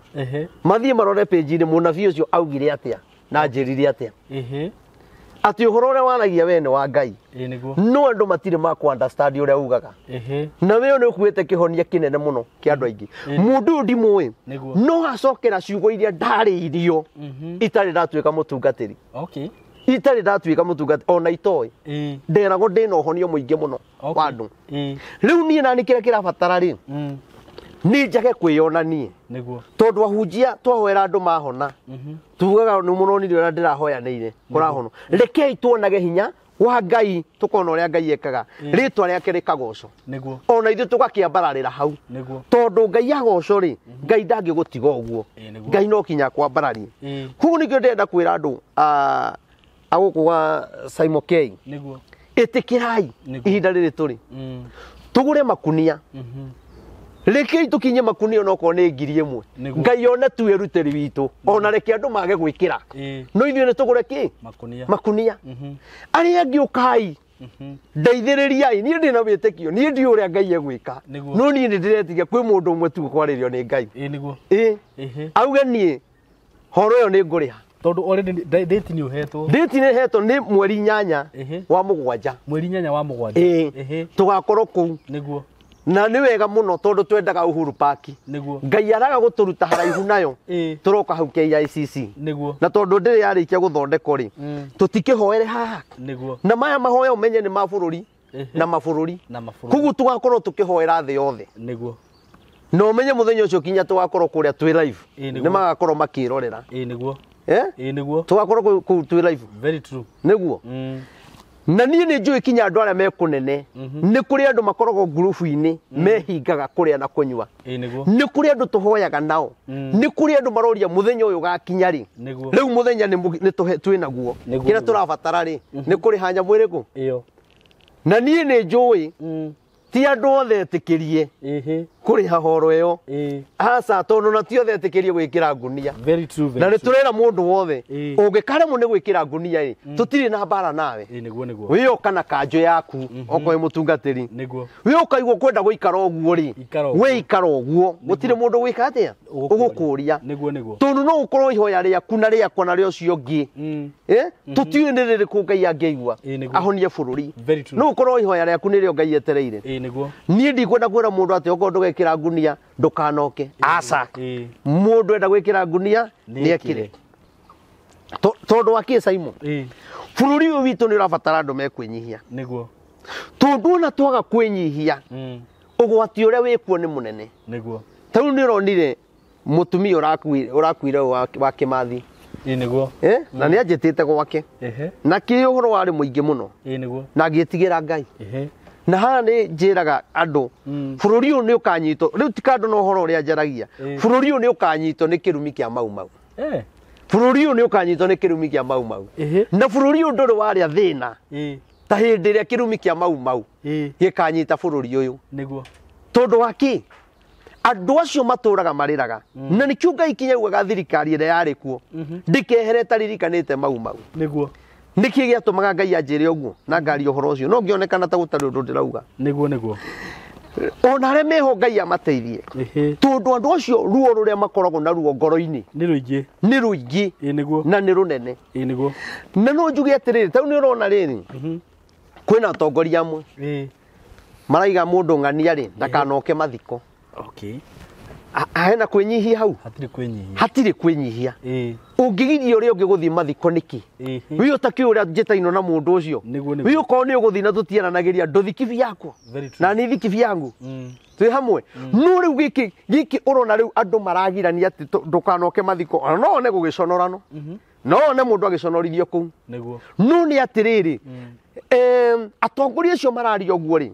Mathiĩ marore page-inĩ mũnabii ũcio augire atĩa na anjĩrire atĩa. Atĩ ũhoro ũrĩa waragia we nĩ wa Ngai. No andũ matirĩ ma kũ understand ũrĩa ugaga. Na we nĩ ũkuĩte kĩhonia kĩnene mũno kĩa andũ aingĩ. Mũndũ ũyũ ndimũĩ. No acokera ciugo iria ndarĩirio itarĩ ndatuĩka mũtungatĩri. Itarĩ ndatuĩka mũtungatĩri ona itoĩ. Nderagwo ndĩna ũhonio mũingĩ mũno wa andũ. Rĩu niĩ nani kĩrĩa kĩrabatara rĩ, niĩ njage kwĩyonanie. Nĩguo. Tondũ ahunjia twahoera andũ mahona. Tugaga nĩ mũronire ũrĩa ndĩrahoyanĩire kũrahonwo. Rekei tuonage hinya wa Ngai, tũkona ũrĩa Ngai ekaga. Rĩtwa rĩake rĩkagocwo. Nĩguo. Ona ithuĩ tũgakĩambararĩra hau. Nĩguo. Tondũ Ngai agocwo rĩ, Ngai ndangĩgũtiga ũguo. Ngai no kinya akwambararie. Koguo nĩkĩo ndĩrenda kwĩra andũ a gũkũ gwa Simon K. Nĩguo. Ĩtĩkĩrai ihinda rĩrĩ tũrĩ. Tũgũre makunia. Rekei tũkinye makunia onokorwo nĩ 1000. Ngai one tu wĩrutĩri witũ. Ona reke andũ mage gwĩkĩra. No ithuĩ nĩ tũgũre kĩ? Makunia. Makunia. Arĩa angĩ ũkai Ndeithĩrĩriai niĩ ndĩ na wĩtĩkio, niĩ ndiũĩ ũrĩa Ngai egwĩka, Nĩguo. no niĩ nĩ ndĩretigia kwĩ mũndũ ũmwe tu ũkwarĩrio nĩ Ngai. Ĩĩ nĩguo. Ĩ Ĩhĩ. auge niĩ horo ĩyo nĩ ngũrĩha. Tondũ already date nĩ ũhetwo. Date nĩ hetwo nĩ mweri 8 Ĩhĩ. wa mũgwanja. Mweri 8 wa mũgwanja. Ĩĩ. Ĩhĩ. Tũgakorwo kũu. Nĩguo. Na nĩ wega mũno tondũ twendaga Uhuru Park. Nĩguo. Ngai araga gũtũruta haraihu nayo. Ĩĩ. Tũroka hau KICC. Nĩguo. Na tondũ ndĩrĩ yarĩkia gũthondekwo rĩ, tũtikĩhoere haha. Nĩguo. Na maya mahoya ũmenye nĩ ma bũrũri Ĩhĩ. na mabũrũri. Na mabũrũri. Koguo tũgakorwo tũkĩhoera thĩ yothe. Nĩguo. Na ũmenye mũthenya ũcio kinya tũgakorwo kũrĩa twĩ live. Ĩĩ, nĩguo. Nĩ magakorwo makĩrorera. Ĩĩ nĩguo. Eh? Ĩĩ nĩguo. Tũgakorwo kũu twĩ live. Very true. Nĩguo. Na niĩ nĩ njũĩ kinya andũ arĩa me kũnene, nĩ kũrĩ andũ makoragwo ngurubu-inĩ mehingaga kũrĩa na kũnyua. Ĩĩ nĩguo. Nĩ kũrĩ andũ tũhoyaga nao. Nĩ kũrĩ andũ maroria mũthenya ũyũ ũgakinya rĩ. Nĩguo. Rĩu mũthenya nĩ twĩ naguo. Nĩguo, Kĩrĩa nĩguo. tũrabatara rĩ, nĩ kũrĩha nyamũ ĩrĩkũ. Ĩyo. Na niĩ nĩ njũĩ ti andũ othe etĩkĩrie Ĩhĩ. kũrĩha horo ĩyo. Ĩĩ. Aca, tondũ na ti othe etĩkĩrie gwĩkĩra ngunia. Very true. Very Na nĩ true. tũrera mũndũ wothe Ĩĩ. ũngĩkaremwo nĩ gwĩkĩra ngunia ĩ, tũtirĩ na mbara nawe. Ĩĩ nĩguo nĩguo. Wĩoka na kanjũ yaku okorwo wĩ mũtungatĩri. Nĩguo. Wĩoka igua kwenda gũikara ũguo rĩ, Ikara ũguo. we ikara ũguo, gũtirĩ mũndũ gwĩka atĩa ũgũkũria. Nĩguo nĩguo. Tondũ no ũkorwo ihoya rĩaku na rĩakwa na rĩa ũcio ũngĩ, tũtiũĩ nĩ rĩrĩkũ Ngai angĩigua Ĩĩ, nĩguo. ahonie bũrũri. Very true. No ũkorwo ihoya rĩaku nĩrĩo Ngai etereire. Ĩĩ nĩguo. Niĩ ndikwenda kwĩra mũndũ atĩ okorwo ndũgekĩra ngunia ndũkanoke. Aca. Ĩĩ. Mũndũ enda gwĩkĩra ngunia Nĩ nĩ ekĩre. Tondũ wa kĩ Simon? Ĩĩ. Bũrũri ũyũ witũ nĩ ũrabatara andũ mekwĩnyihia. Nĩguo. Tondũ ona twaga kwĩnyihia, ũgwati ũrĩa wĩkuo nĩ mũnene. Nĩguo. Ta rĩu nĩ ũronire mũtumia ũrakuire wa Kĩmathi. Ĩĩ nĩguo. Na nĩ anjĩtĩte gwake. Ĩhĩ. Na kĩ ũhoro warĩ mũingĩ mũno. Ĩĩ nĩguo. Na ngĩtigĩra Ngai. Ĩhĩ. Na haha nĩ njĩraga andũ, bũrũri ũyũ nĩ ũkanyitwo, rĩu ti kandũ na ũhoro ũrĩa njaragia, bũrũri ũyũ nĩ ũkanyitwo nĩ kĩrumi kĩa Mau Mau. Bũrũri ũyũ nĩ ũkanyitwo nĩ kĩrumi kĩa Mau Mau. Ĩhĩ. Na bũrũri ũyũ ndũrĩ warĩa thĩna Ĩĩ. ta hĩndĩ ĩrĩa kĩrumi kĩa Mau Mau Ĩĩ. gĩkanyita bũrũri ũyũ. Nĩguo. Tondũ wa kĩ? Andũ acio matũraga marĩraga. Na nĩkĩo Ngai kinya augaga thirikari ĩrĩa yarĩ kuo ndĩkehere ĩtaririkanĩte Mau Mau. Nĩguo. Nĩkĩ gĩatũmaga Ngai anjĩre ũguo na ngaria ũhoro ũcio? No ngĩonekana ta gũtarĩ ũndũ ndĩrauga. Nĩguo nĩguo. Ona arĩa meho Ngai amateithie. Ĩhĩ. Tondũ andũ acio ruo rũrĩa makoragwo na ruo ngoro-inĩ Nĩ rũingĩ. nĩ rũingĩ Ĩĩ nĩguo. na nĩ rũnene. Ĩĩ nĩguo. Na no njuge atĩrĩrĩ, ta rĩu nĩ ũrona rĩrĩ, kwĩna atongoria amwe Ĩĩ. maraiga mũndũ ng'ania rĩ ndakanoke mathiko. Okay. Hena kwĩnyihia hau? Hatirĩ kwĩnyihia. Hatirĩ kwĩnyihia. Ĩĩ. Ũngĩgiria ũrĩa ũngĩ gũthiĩ mathiko nĩkĩ? Ĩhĩ. Wĩ ũtakĩũĩ ũrĩa njĩtainwo na mũndũ ũcio. Nĩguo, nĩguo. Wĩ ũkorwo nĩ ũgũthiĩ na tũtiaranagĩria ndũthi kibi yakwa. Very true. Na niĩ thi kibi yangu. Twĩ hamwe. No rĩu gĩkĩ ũrona rĩu andũ maragirania atĩ ndũkanoke mathiko. Ona no one gũgĩconorano. No one mũndũ agĩconorithio kũu. Nĩguo. No nĩ atĩrĩrĩ, atongoria acio mararia ũguo rĩ,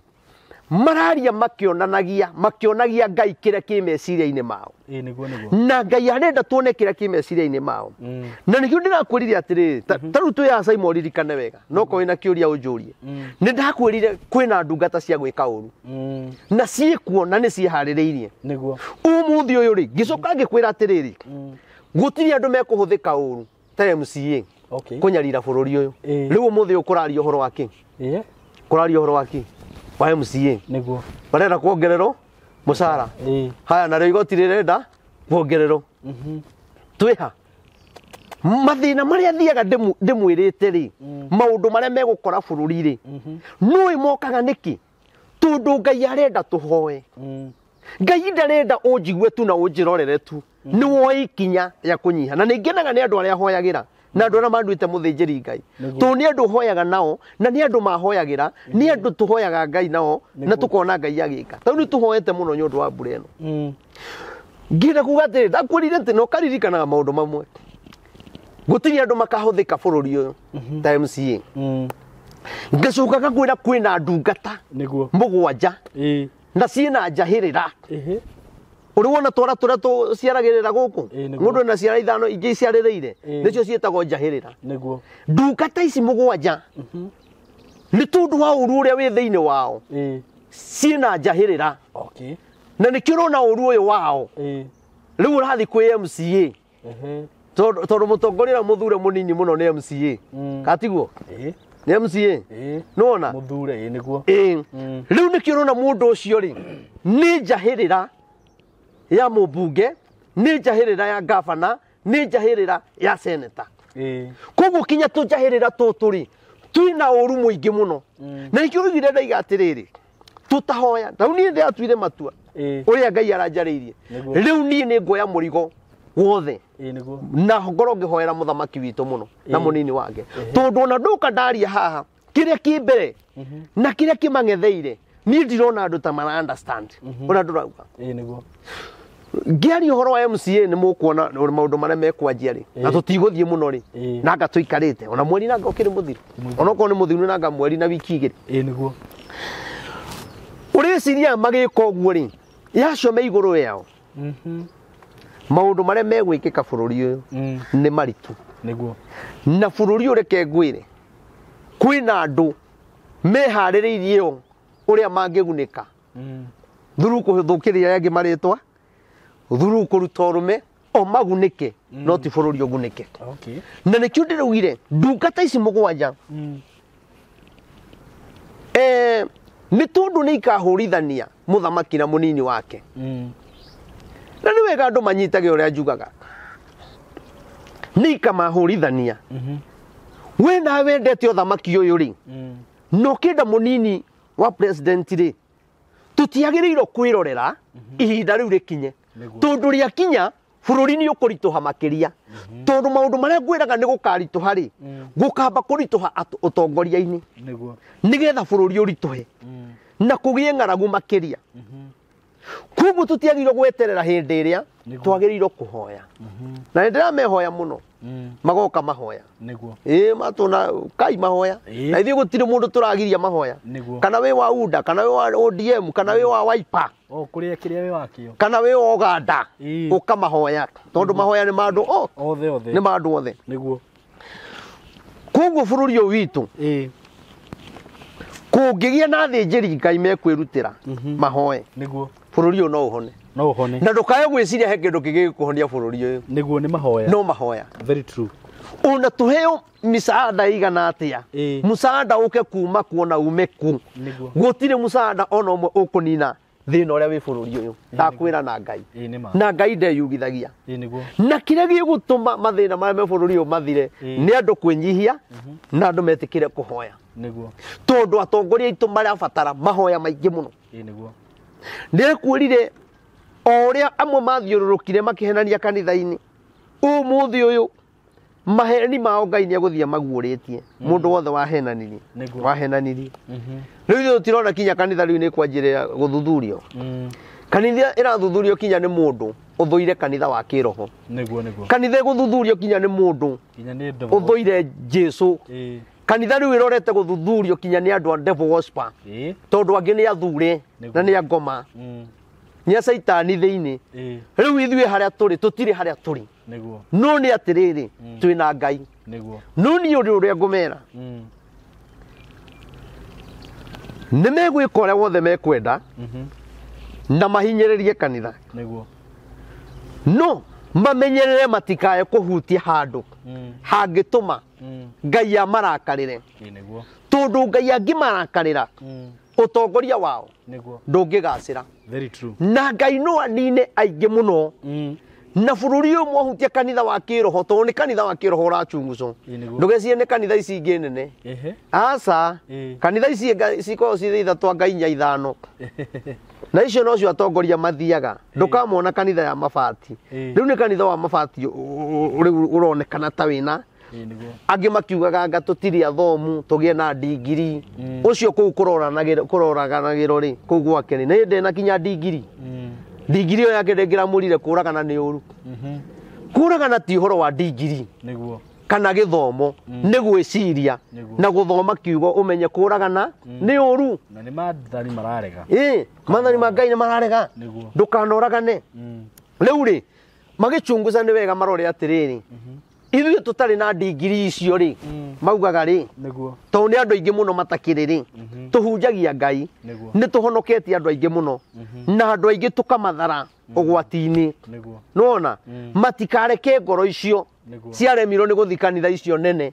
mararia makĩonanagia, makĩonagia Ngai kĩrĩa kĩ meciria-inĩ mao. Ĩĩ nĩguo nĩguo. Na Ngai arenda tuone kĩrĩa kĩ meciria-inĩ mao. Na nĩkĩo ndĩrakwĩrire atĩrĩrĩ, ta rĩu twĩ haha Simon ũririkane wega, no korwo wĩna kĩũria ũnjũrie. Nĩ ndakwĩrire kwĩna ndungata cia gwĩka ũru. Na ciĩkuo na nĩ ciĩharĩrĩirie. Nĩguo. Ũmũthĩ ũyũ rĩ, ngĩcoka ngĩkwĩra atĩrĩrĩ, gũtirĩ andũ mekũhũthĩka ũru ta MCA Okay. kũnyarira bũrũri ũyũ. Ĩĩ. Rĩu ũmũthĩ ũyũ kũraria ũhoro wa kĩ? Ĩĩ. Kũraria ũhoro wa kĩ? Wa MCA. Nĩguo. Marenda kuongererwo mũcara. Ĩĩ. Haya, narĩo igoti rĩrenda kuongererwo. Twĩha mathĩna marĩa thiaga ndĩmwĩrĩte rĩ, maũndũ marĩa megũkora bũrũri rĩ, nũĩ mokaga nĩkĩ? Tondũ Ngai arenda tũhoe. Ngai ndarenda ũnjigue tu na ũnjĩrorere tu. Nĩ woe ikinya rĩa kũnyiha. Na nĩ ngenaga nĩ andũ arĩa hoyagĩra na andũ arĩa manduĩte mũthĩnjĩri Ngai. Tondũ nĩ andũ hoyaga nao, na nĩ andũ mahoyagĩra, nĩ andũ tũhoyaga Ngai nao, na tũkona Ngai agĩka. Tondũ nĩ tũhoete mũno nĩ ũndũ wa mbura ĩno. Ngĩenda kuga atĩrĩ, ndakwĩrire atĩ na ũkaririkanaga maũndũ mamwe. Gũtirĩ andũ makahũthĩka bũrũri ũyũ ta MCA. Ngacoka ngakwĩra kwĩna ndungata Nĩguo. mũgwanja Ĩĩ. na ciĩna njahĩrĩra. Ĩhĩ. Ũrĩ wona twara tũrĩa tũciaragĩrĩra gũkũ? Ĩĩ, nĩguo. Mũndũ ena ciara ithano ingĩ iciarĩrĩire, Ĩĩ. nĩcio ciĩtagwo njahĩrĩra. Nĩguo. Ndungata ici mũgwanja nĩ tondũ wa ũru ũrĩa wĩ thĩinĩ wao, Ĩĩ. ciĩna njahĩrĩra. Okay. Na nĩkĩo ũrona ũru ũyũ wao. Ĩĩ. Rĩu ũrathiĩ kwĩ MCA. Ĩhĩ. Tondũ mũtongoria ũrĩa mũthure mũnini mũno nĩ MCA. Katiguo? Ĩĩ. Nĩ MCA. Ĩĩ. Nĩwona? Mũthure, ĩĩ nĩguo. Ĩĩ. Rĩu nĩkĩo ũrona mũndũ ũcio rĩ, nĩ njahĩrĩra ya mũmbunge, nĩ njahĩrĩra ya gavana, nĩ njahĩrĩra ya seneta. Ĩĩ. Koguo kinya tũnjahĩrĩra tũtũ rĩ, twĩna ũru mũingĩ mũno. Na nĩkĩo oigire ndaiga atĩrĩrĩ, tũtahoya. Rĩu niĩ ndĩratuire matua Ĩĩ. ũrĩa Ngai aranjarĩirie. Nĩguo. Rĩu niĩ nĩ nguoya mũrigo wothe Ĩĩ nĩguo. na ngorwo ngĩhoera mũthamaki witũ mũno na Ĩĩ. mũnini wake, tondũ ona ndũka ndaria haha kĩrĩa kĩ mbere na kĩrĩa kĩmang'etheire, niĩ ndirona andũ ta mara understand ũrĩa ndũrauga. Ĩĩ nĩguo. Ngĩaria ũhoro wa MCA nĩ mũkuona maũndũ marĩa mekwanjia rĩ, na tũtigũthiĩ mũno rĩ, Ĩĩ. nanga tũikarĩte ona mweri nanga ũkĩrĩ mũthiru, onokorwo nĩ mũthiru nanga mweri na wiki igĩrĩ. Ĩĩ nĩguo. Ũrĩciria magĩka ũguo rĩ, yacio me igũrũ yao, maũndũ marĩa megwĩkĩka bũrũri ũyũ nĩ maritũ. Nĩguo. Na bũrũri ũyũ reke ngwĩre, kwĩna andũ meharĩrĩirie o ũrĩa mangĩgunĩka through kũthũkĩria arĩa angĩ marĩtwa, through kũruta ũrũme, o magunĩke, no ti bũrũri ũgunĩke. Okay. Na nĩkĩo ndĩraugire ndungata ici mũgwanja, nĩ tondũ nĩ ikahũrithania mũthamaki na mũnini wake. Na nĩ wega andũ manyitage ũrĩa njugaga, nĩ ikamahũrithania. We nawe wendete ũthamaki ũyũ rĩ, na ũkĩenda mũnini wa president rĩ, tũtiagĩrĩirwo kwĩrorera ihinda rĩu rĩkinye, Nĩguo. tondũ rĩakinya bũrũri nĩ ũkũritũha makĩria, tondũ maũndũ marĩa ngwĩraga nĩ gũkaritũha rĩ, gũkamba kũritũha ũtongoria-inĩ Nĩguo. nĩgetha bũrũri ũritũhe na kũgĩe ng'aragu makĩria. Koguo tũtiagĩrĩirwo gweterera hĩndĩ ĩrĩa Nĩguo. twagĩrĩirwo kũhoya, na nĩ ndĩramehoya mũno magoka mahoya. Nĩguo. Ĩĩ, matũna kai mahoya. Ĩĩ. Na ithuĩ gũtirĩ mũndũ tũragiria mahoya. Nĩguo. Kana wĩ wa UDA, kana wĩ wa ODM, kana wĩ wa Wiper, O kũrĩa kĩrĩa wĩ wakĩo. kana wĩ wa Uganda, Ĩĩ. ũka mahoya, tondũ mahoya nĩ ma andũ o Othe othe. nĩ ma andũ othe. Nĩguo. Koguo bũrũri ũyũ witũ Ĩĩ. kũngĩgĩa na athĩnjĩri Ngai mekwĩrutĩra mahoe, Nĩguo. bũrũri ũyũ no ũhone. No ũhone. Na ndũkae gwĩciria he kĩndũ kĩngĩ gĩkũhonia bũrũri ũyũ. Nĩguo, nĩ mahoya. No mahoya. Very true. Ona tũheo misaada igana atĩa, Ĩĩ. musaada ũke kuma kuona ume ku, Nĩguo. gũtirĩ musaada ona ũmwe ũkũnina thĩna ũrĩa wĩ bũrũri ũyũ. Ndakwĩra na Ngai. Ĩĩ nĩ ma. Na Ngai ndeyugithagia. Ĩĩ nĩguo. Na kĩrĩa gĩgũtũma mathĩna marĩa me bũrũri ũyũ mathire Ĩĩ. nĩ andũ kwĩnyihia na andũ metĩkĩre kũhoya, Nĩguo. tondũ atongoria aitũ marabatara mahoya maingĩ mũno. Ĩĩ nĩguo. Ndĩrekwĩrire o ũrĩa amwe mathiũrũrũkire makĩhenania kanitha-inĩ, ũmũthĩ ũyũ maheni mao Ngai nĩ egũthiĩ maguũrĩtie mũndũ wothe wahenanirie. Nĩguo. Wahenanirie. Rĩu ithuĩ tũtirona kinya kanitha rĩu nĩ kwanjĩrĩra gũthuthurio. Kanitha ĩrathuthurio kinya nĩ mũndũ ũthũire kanitha wa kĩroho. Nĩguo nĩguo. Kanitha ĩgũthuthurio kinya nĩ mũndũ Kinya nĩ devil. ũthũire Jesu. Ĩĩ. Kanitha rĩu ĩrorete gũthuthurio kinya nĩ andũ a devil worshiper, Ĩĩ. tondũ angĩ nĩ athure Nĩguo. na nĩ angoma, nĩ a caitani thĩinĩ. Ĩĩ. Rĩu ithuĩ harĩa tũrĩ tũtirĩ harĩa tũrĩ, Nĩguo. no nĩ atĩrĩrĩ, twĩna Ngai. Nĩguo. No niĩ ũndũ ũrĩa ngũmera, nĩ megwĩka ũrĩa wothe mekwenda na mahinyĩrĩrie kanitha, Nĩguo. no mamenyerere matikae kũhutia handũ hangĩtũma Ngai amarakarĩre, Ĩĩ nĩguo. tondũ Ngai angĩmarakarĩra, ũtongoria wao Nĩguo. ndũngĩgacĩra. Very true. Na Ngai no anine aingĩ mũno. Na bũrũri ũyũ mwahutia kanitha wa kĩroho, tondũ nĩ kanitha wa kĩroho ũrachunguzwo. Ĩĩ nĩguo. Ndũgecirie nĩ kanitha ici ingĩ nene. Ehe. Aca. Ĩĩ. Kanitha ici cikoragwo cirĩ ithatũ anga inya ithano, na icio nocio atongoria mathiaga. Ndũkamona kanitha ya mabati. Ĩĩ. Rĩu nĩ kanitha wa mabati rĩu ũronekana ta wĩna Ĩĩ nĩguo. angĩ makiugaga anga tũtirĩ athomu tũgĩe na ndigiri. Ũcio kũu kũroraganagĩrwo rĩ, kũu gwake rĩ, nĩ ndĩna kinya ndigiri. Ndigiri ĩyo yake ndĩngĩramũrire kũragana nĩ ũru. Kũragana ti ũhoro wa ndigiri Nĩguo. kana gĩthomo, nĩ gwĩciria Nĩguo. na gũthoma kiugo ũmenye kũragana nĩ ũru. Na nĩ maathani mararega. Ĩĩ, maathani ma Ngai nĩ mararega. Nĩguo. Ndũkanoragane. Rĩu rĩ, magĩchunguza nĩ wega marore atĩrĩrĩ, Ithuĩ tũtarĩ na ndigiri icio rĩ, maugaga rĩ, Nĩguo. tondũ nĩ andũ aingĩ mũno matakĩrĩ rĩ, tũhunjagia Ngai, Nĩguo. nĩ tũhonoketie andũ aingĩ mũno, na andũ aingĩ tũkamathara ũgwati-inĩ. Nĩguo. Nĩwona matikareke ngoro icio Nĩguo. ciaremirwo nĩ gũthiĩ kanitha icio nene,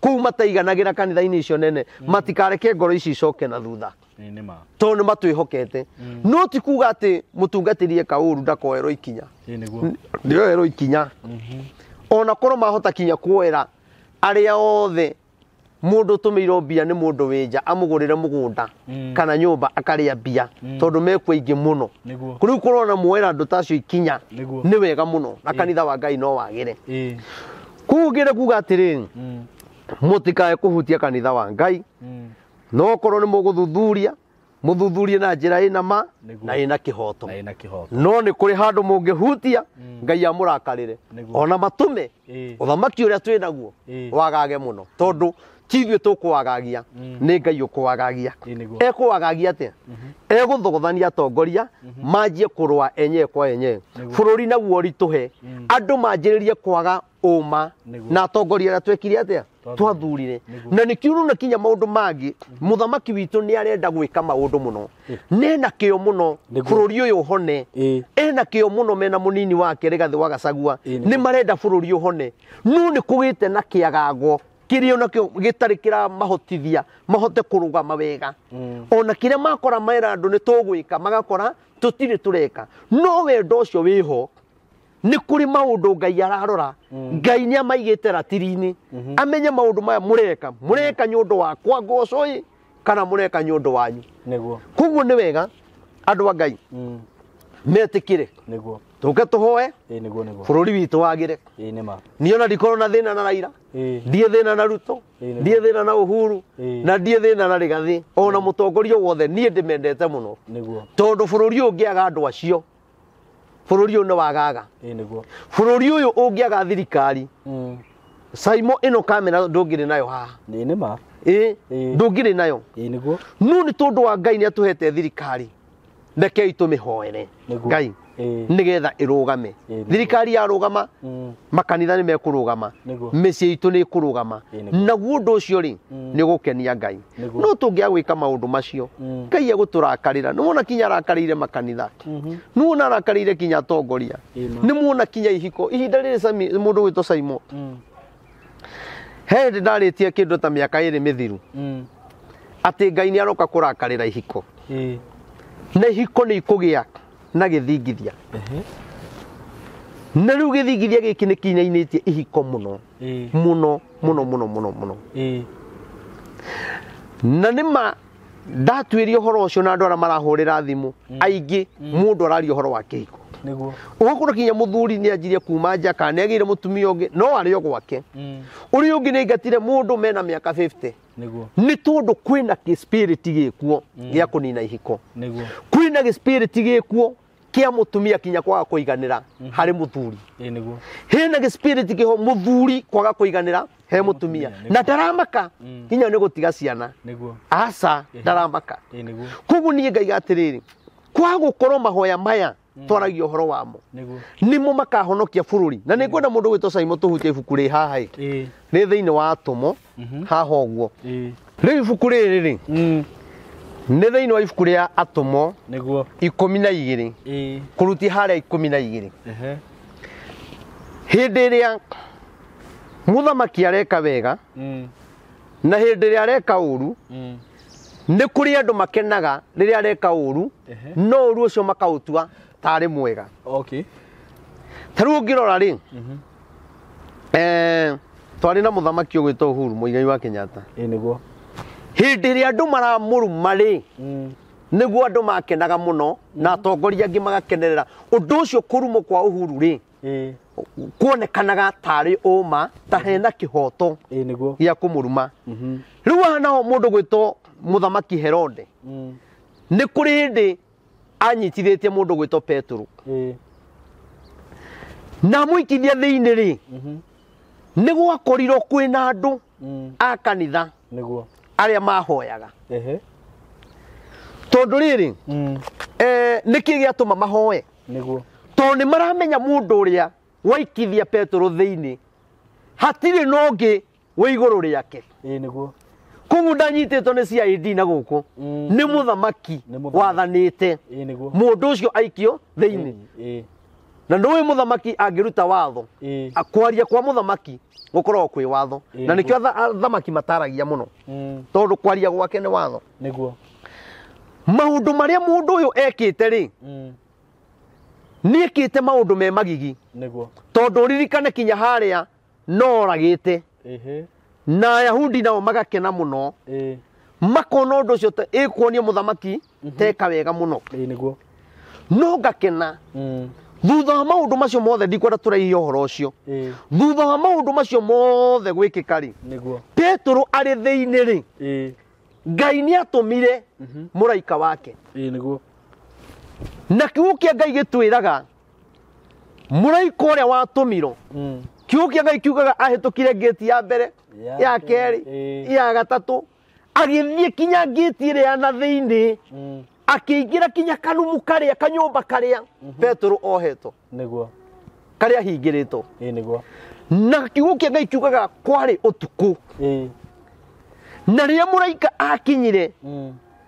kũu mataiganagĩra kanitha-inĩ icio nene, matikareke ngoro ici icoke na thutha, Ĩĩ nĩ ma. tondũ nĩ matwĩhokete. No ti kuga atĩ mũtungatĩri eka ũru ndakoerwo ikinya. Ĩĩ nĩguo. Ndĩoerwo ikinya ona korwo mahota kinya kuoera arĩa othe mũndũ ũtũmĩirwo mbia nĩ mũndũ wĩ nja amũgũrĩre mũgũnda kana nyũmba akarĩa mbia, tondũ mekuo aingĩ mũno. Nĩguo. Rĩu kũrona muoera andũ ta acio ikinya Nĩguo. nĩ wega mũno, na kanitha wa Ngai no wagĩre. Ĩĩ. Koguo ngĩenda kuga atĩrĩrĩ, mũtikae kũhutia kanitha wa Ngai, no korwo nĩ mũgũthuthuria, mũthuthurie na njĩra ĩna ma Nĩguo. na ĩna kĩhoto. Na ĩna kĩhoto. No nĩ kũrĩ handũ mũngĩhutia Ngai amũrakarĩre, Nĩguo. ona matũme Ĩĩ. ũthamaki ũrĩa twĩ naguo Ĩĩ. wagage mũno, tondũ ti ithuĩ tũkũwagagia, nĩ Ngai ũkũwagagia. Ĩĩ nĩguo. Ekũwagagia atĩa? Egũthogothania atongoria manjie kũrũa enyewe kwa enyewe, bũrũri naguo ũritũhe, andũ manjĩrĩrie kwaga ũma Nĩguo. na atongoria arĩa twekire atĩa, twathurire. Nĩguo. Na nĩkĩo ũrona kinya maũndũ mangĩ, mũthamaki witũ nĩ arenda gwĩka maũndũ mũno, nena kĩo mũno Nĩguo. bũrũri ũyũ ũhone. Ĩĩ. Ena kĩo mũno mena mũnini wake Rigathĩ wa Gachagua, Ĩĩ, nĩguo. nĩ marenda bũrũri ũhone, no nĩ kũgĩte na kĩagago kĩrĩa onakĩo gĩtarĩ kĩramahotithia mahote kũrũgama wega. Ona kĩrĩa makora mera andũ nĩ tũgwĩka, magakora tũtirĩ tũreka. No wendo ũcio wĩho, nĩ kũrĩ maũndũ Ngai ararora. Ngai nĩ amaigĩte ratiri-inĩ, amenye maũndũ maya mũreka, mũreka nĩ ũndũ wakwa ngoco ĩ, kana mũreka nĩ ũndũ wanyu. Nĩguo. Koguo nĩ wega andũ a Ngai metĩkĩre, Nĩguo. tũke tũhoe Ĩĩ nĩguo nĩguo. bũrũri witũ wagĩre. Ĩĩ nĩ ma. Niĩ ona ndikorwo na thĩna na Raila, Ĩĩ. ndiĩ thĩna na Ruto, Ĩĩ nĩguo. ndiĩ thĩna na Uhuru, Ĩĩ. na ndiĩ thĩna na Rigathĩ, ona mũtongoria wothe niĩ ndĩmendete mũno, Nĩguo. tondũ bũrũri ũyũ ũngĩaga andũ acio, bũrũri ũyũ nĩ wagaga. Ĩĩ nĩguo. Bũrũri ũyũ ũngĩaga thirikari, Saimo ĩno kamera ndũngĩrĩ nayo haha. Ĩĩ nĩ ma. Ĩĩ, Ĩĩ. ndũngĩrĩ nayo. Ĩĩ nĩguo. No nĩ tondũ wa Ngai nĩ atũhete thirikari, rekei tũmĩhoere Nĩguo. Ngai Ĩĩ. nĩgetha ĩrũgame. Ĩĩ, nĩguo. Thirikari yarũgama, makanitha nĩ mekũrũgama, Nĩguo. mĩciĩ itũ nĩ ĩkũrũgama, Ĩĩ, nĩguo. naguo ũndũ ũcio rĩ nĩ ũgũkenia Ngai. Nĩguo. No tũngĩaga gwĩka maũndũ macio, Ngai egũtũrakarĩra. Nĩ wona kinya arakarĩire makanitha, nĩ wona arakarĩire kinya atongoria, Ĩĩ, ma. nĩ muona kinya ihiko ihinda rĩrĩ mũndũ gwĩtwo Saimo, he hĩndĩ ndarĩtie kĩndũ ta mĩaka ĩrĩ mĩthiru atĩ Ngai nĩ aroka kũrakarĩra ihiko, Ĩĩ. na ihiko nĩ ikũgĩa na gĩthingithia. Ehe. Na rĩu gĩthingithia gĩkĩ nĩ kĩinainĩtie ihiko mũno Ĩĩ. mũno mũno mũno mũno mũno. Ĩĩ. Na nĩ ma ndatuĩria ũhoro ũcio na andũ arĩa marahũrĩra thimũ aingĩ, mũndũ araria ũhoro wa kĩhiko, Nĩguo. ũgakora kinya mũthuri nĩ anjirie kuma nja, kana nĩ agĩire mũtumia ũngĩ no arĩ o gwake, ũrĩa ũngĩ nĩ aingatire mũndũ mena mĩaka 50, Nĩguo. nĩ tondũ kwĩna kĩspiriti gĩkuo gĩa kũnina ihiko, Nĩguo. kwĩna gĩspiriti gĩkuo kĩa mũtumia kinya kwaga kũiganĩra harĩ mũthuri, Ĩĩ nĩguo. hena gĩspiriti kĩho mũthuri kwaga kũiganĩra he mũtumia, nĩguo. na ndaramaka kinya nĩ gũtiga ciana, Nĩguo. aca ndaramaka. Ĩĩ nĩguo. Koguo niĩ ngaiga atĩrĩrĩ, kwa gũkorwo mahoya maya twaragia ũhoro wamo Nĩguo. nĩmo makahonokia bũrũri. Na nĩ ngwenda mũndũ gwĩtwo Saimo tũhutie ibuku rĩ haha ĩ, Ĩĩ. rĩ thĩinĩ wa atũmwo haha ũguo. Ĩĩ. Rĩu ibuku rĩrĩ rĩ nĩ thĩinĩ wa ibuku rĩa atũmwo Nĩguo. 12, Ĩĩ. kũrutia harĩa 12. Ehe. Hĩndĩ ĩrĩa mũthamaki areka wega na hĩndĩ ĩrĩa areka ũru, nĩ kũrĩ andũ makenaga rĩrĩa areka ũru, Ehe. no ũru ũcio makaũtua tarĩ mwega. Okay. Ta rĩu ũngĩrora rĩ, twarĩ na mũthamaki ũgwĩtwo Uhuru Muigai wa Kenyatta. Ĩĩ nĩguo. Hĩndĩ ĩrĩa andũ maramũruma rĩ, nĩguo andũ makenaga mũno na atongoria angĩ magakenerera ũndũ ũcio. Kũrumwo kwa Uhuru rĩ, Ĩĩ. kuonekanaga tarĩ ũma, ta hena kĩhoto Ĩĩ nĩguo. gĩa kũmũruma. Rĩu haha naho mũndũ gwĩtwo mũthamaki Herode, nĩ kũrĩ hĩndĩ anyitithĩtie mũndũ gwĩtwo Petero, Ĩĩ. na amũikithia thĩinĩ rĩ, nĩ gwakorirwo kwĩna andũ a kanitha Nĩguo. arĩa mahoyaga. Ehe. Tondũ rĩrĩ, nĩkĩ gĩatũma mahoe? Nĩguo. Tondũ nĩ maramenya mũndũ ũrĩa waikithia Petero thĩinĩ Hatirĩ na ũngĩ wĩ igũrũ rĩake. Ĩĩ nĩguo. Koguo ndanyitĩtwo nĩ CID na gũkũ. Nĩ mũthamaki wathanĩte. Ĩĩ nĩguo. Mũndũ ũcio aikio thĩinĩ. Ĩĩ. Na ndũĩ mũthamaki angĩruta watho. Ĩĩ. Kwaria kwa mũthamaki gũkoragwo kwĩ watho. Na nĩkĩo athamaki mataragia mũno. Tondũ kwaria gwake nĩ watho. Nĩguo. Maũndũ marĩa mũndũ ũyũ ekĩte rĩ, nĩekĩte maũndũ me magigi. Nĩguo. Tondũ ũririkane kinya harĩa no oragĩte. Ĩhĩ. Na Ayahudi nao magakena mũno. Ĩĩ. Makona ũndũ ũcio ĩkuonia mũthamaki teka wega mũno. Ĩĩ nĩguo. No ngakena. Thutha wa maũndũ macio mothe ndikwenda tũraihie ũhoro ũcio. Ĩĩ. Thutha wa maũndũ macio mothe gwĩkĩka rĩ, Nĩguo. Petero arĩ thĩinĩ rĩ, Ĩĩ. Ngai nĩatũmire mũraika wake. Ĩĩ nĩguo. Na kiugo kĩa Ngai gĩtwĩraga mũraika ũrĩa watũmirwo, kiugo kĩa Ngai kiugaga ahĩtũkire ngĩti ya mbere, ya kerĩ, ya gatatũ, agĩthiĩ kinya ngĩti ĩrĩa ya na thĩinĩ, akĩingĩra kinya karumu karĩa, kanyũmba karĩa Petero ohetwo. Nĩguo. Karĩa hingĩrĩtwo. Ĩĩ nĩguo. Na kiugo kĩa Ngai kiugaga kwarĩ ũtukũ. Ĩĩ. Na rĩrĩa mũraika akinyire,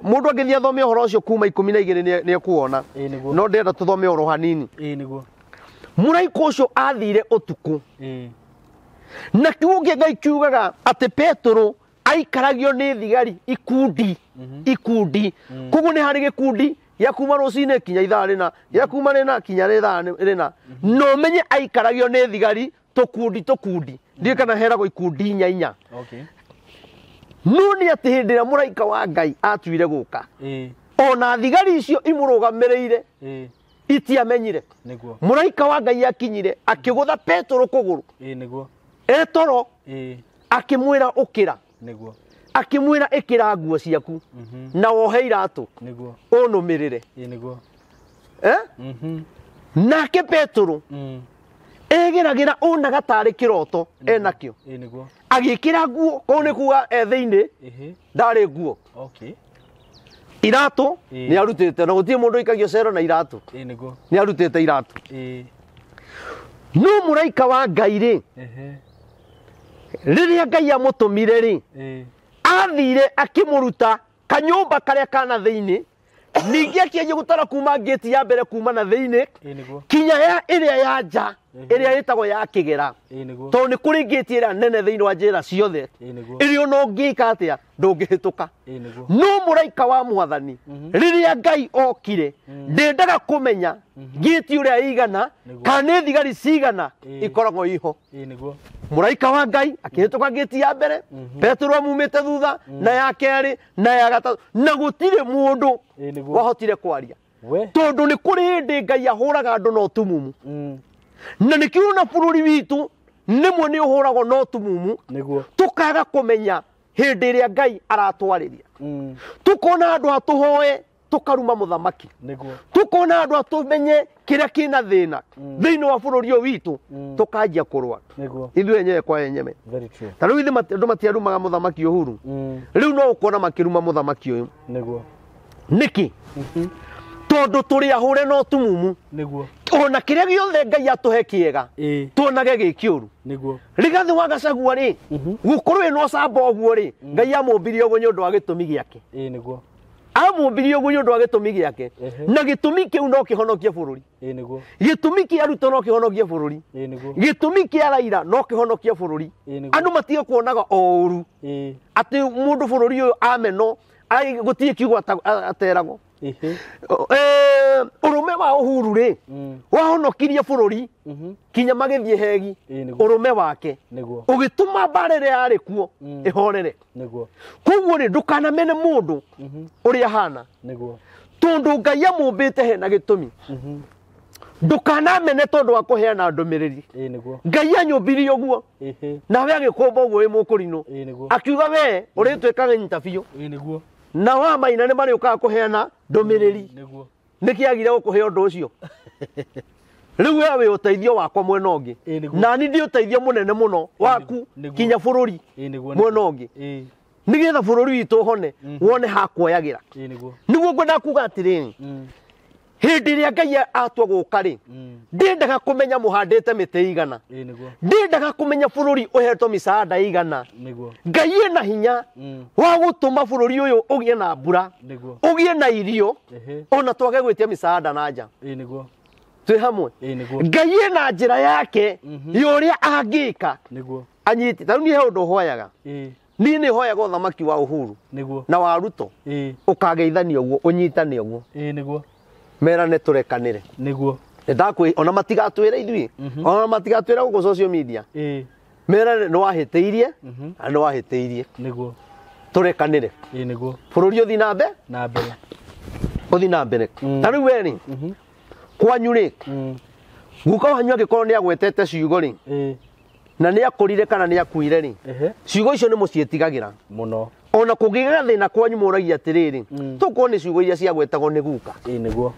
mũndũ angĩthiĩ athome ũhoro ũcio kuma 12 nĩ ekuona. Ĩĩ nĩguo. No ndĩrenda tũthome ũhoro hanini. Ĩĩ nĩguo. Mũraika ũcio athire ũtukũ. Ĩĩ. Na kiugo kĩa Ngai kiugaga atĩ Petero aikaragio nĩ thigari ikundi, ikundi. Koguo nĩ harĩ gĩkundi gĩa kuma rũcinĩ kinya ithaa rĩna, gĩa kuma rĩna kinya ithaa rĩna. Na ũmenye aikaragio nĩ thigari tũkundi tũkundi. Ndiũĩ kana heragwo ikundi inya inya. Okay. No nĩ atĩ hĩndĩ ĩrĩa mũraika wa Ngai atuire gũka, Ĩĩ. ona thigari icio imũrũgamĩrĩire Ĩĩ. itiamenyire. Nĩguo. Mũraika wa Ngai akinyire akĩgũtha Petero kũgũrũ. Ĩĩ nĩguo. Etoro Ĩĩ. akĩmwĩra ũkĩra. Nĩguo. Akĩmwĩra ĩkĩra nguo ciaku na wohe iratũ Nĩguo. ũnũmĩrĩre. Ĩĩ nĩguo. Nake Petero egeragira onaga tarĩ kĩroto enakĩo. Ĩĩ nĩguo. Agĩkĩra nguo, kũu nĩ kuga e thĩinĩ, Ĩhĩ. ndarĩ nguo. Okay. Iratũ nĩ arutĩte, na gũtirĩ mũndũ ũikagio cero na iratũ. Ĩĩ nĩguo. Nĩ arutĩte iratũ. Ĩĩ. No mũraika wa Ngai rĩ, Ĩhĩ. rĩrĩa Ngai amũtũmire rĩ, Ĩĩ. athire akĩmũruta kanyũmba karĩa kana thĩinĩ, ningĩ akĩanjia gũtara kuma ngĩti ya mbere kuma na thĩinĩ Ĩĩ nĩguo. kinya ya ĩrĩa ya nja, ĩrĩa ĩtagwo ya kĩgera. Ĩĩ nĩguo. Tondũ nĩ kũrĩ ngĩti ĩrĩa nene thĩinĩ wa njĩra ciothe, Ĩĩ nĩguo. ĩrĩa ona ũngĩka atĩa ndũngĩhĩtũka. Ĩĩ nĩguo. No mũraika wa mwathani rĩrĩa Ngai okire, ndendaga kũmenya ngĩti ũrĩa ĩigana kana nĩ thigari cigana ikoragwo iho. Ĩĩ nĩguo. Mũraika wa Ngai akĩhĩtũka ngĩti ya mbere, Petero amumĩte thutha, na ya kerĩ, na ya gatatũ, na gũtirĩ mũndũ Ĩĩ nĩguo. wahotire kwaria. We. Tondũ nĩ kũrĩ hĩndĩ Ngai ahũraga andũ na ũtumumu. Na nĩkĩo ona bũrũri witũ nĩmwe nĩ ũhũragwo na ũtumumu. Nĩguo. Tũkaga kũmenya hĩndĩ ĩrĩa Ngai aratwarĩria. Tũkona andũ atũhoe tũkaruma mũthamaki. Nĩguo. Tũkona andũ atũmenye kĩrĩa kĩna thĩna thĩinĩ wa bũrũri ũyũ witũ, tũkanjia kũrũa. Nĩguo. Ithuĩ enyewe kwa enyewe. Very true. Ta rĩu ithuĩ andũ matiarumaga mũthamaki Uhuru. Rĩu no ũkuona makĩruma mũthamaki ũyũ. Nĩguo. Nĩkĩ? Tondũ tũrĩ ahũre na ũtumumu. Nĩguo. Ona kĩrĩa gĩothe Ngai atũhe kĩega, Ĩĩ. tuonage gĩ kĩũru. Nĩguo. Rigathĩ wa Gachagua rĩ, gũkorwo ĩna ũcamba ũguo rĩ, Ngai amũmbirie ũguo nĩ ũndũ wa gĩtũmi gĩake. Ĩĩ nĩguo. Amũmbirie ũguo nĩ ũndũ wa gĩtũmi gĩake. Na gĩtũmi kĩu no kĩhonokie bũrũri. Ĩĩ nĩguo. Gĩtũmi kĩa Ruto no kĩhonokie bũrũri. Ĩĩ nĩguo. Gĩtũmi kĩa Raila no kĩhonokie bũrũri. Ĩĩ nĩguo. Andũ matige kuonaga o ũru. Ĩĩ. Atĩ mũndũ bũrũri ũyũ ameno, gũtirĩ kiugo ateragwo. Ĩhĩ. Ũrũme wa Uhuru rĩ, wahonokirie bũrũri kinya magĩthiĩ Hegi. Ĩĩ nĩguo. Ũrũme wake Nĩguo. ũgĩtũma mbara ĩrĩa yarĩ kuo ĩhorere. Nĩguo. Koguo rĩ, ndũkanamene mũndũ ũrĩa ahana. Nĩguo. Tondũ Ngai amũmbĩte hena gĩtũmi. Ndũkanamene tondũ wa kũheana ndũmĩrĩri. Ĩĩ nĩguo. Ngai anyũmbirie ũguo. Ĩhĩ. Nawe agĩkũmba ũguo wĩ mũkũrinũ. Ĩĩ nĩguo. Akiuga we ũrĩtuĩkaga interview. Ĩĩ nĩguo. Na wa maina nĩ marĩũkaga kũheana ndũmĩrĩri. Nĩguo. Nĩkĩ agire gũkũhe ũndũ ũcio? Rĩu we wĩ ũteithio wakwa mwena ũngĩ. Ĩĩ nĩguo. Na niĩ ndĩ ũteithio mũnene mũno waku nĩguo. kinya bũrũri Ĩĩ nĩguo. mwena ũngĩ. Ĩĩ. Nĩgetha bũrũri witũ ũhone, wone ha kuoyagĩra. Ĩĩ nĩguo. Nĩguo ngwenda kuga atĩrĩrĩ, Hĩndĩ ĩrĩa Ngai atua gũka rĩ, ndiendaga kũmenya mũhandĩte mĩtĩ igana, ndiendaga kũmenya bũrũri ũhetwo misaada igana. Ngai ena hinya wa gũtũma bũrũri ũyũ ũgĩe na mbura, ũgĩe na irio, ona twage gwĩtia misaada na nja. Twĩ hamwe. Ngai ena njĩra yake ya ũrĩa angĩka anyite. Ta rĩu niĩ he ũndũ hoyaga, niĩ nĩ hoyaga ũthamaki wa Uhuru na wa Ruto ũkageithania ũguo, ũnyitane ũguo, merane tũrekanĩre. Nĩndakwĩ ona matigatwĩre ithuĩ, ona matigatwĩre gũkũ social media, merane nĩ wahĩtĩirie na nĩ wahĩtĩirie, tũrekanĩre, bũrũri ũthiĩ na mbere, ũthiĩ na mbere. Ta rĩu we rĩ, kwanyu rĩ, guka wanyu angĩkorwo nĩ agwetete ciugo rĩ, na nĩ akũrire kana nĩ akuire rĩ, ciugo icio nĩ mũciĩtigagĩra mũno. Ona kũngĩgĩa thĩna kwanyu mũragia atĩrĩrĩ, tũkorwo nĩ ciugo iria ciagwetagwo nĩ guka,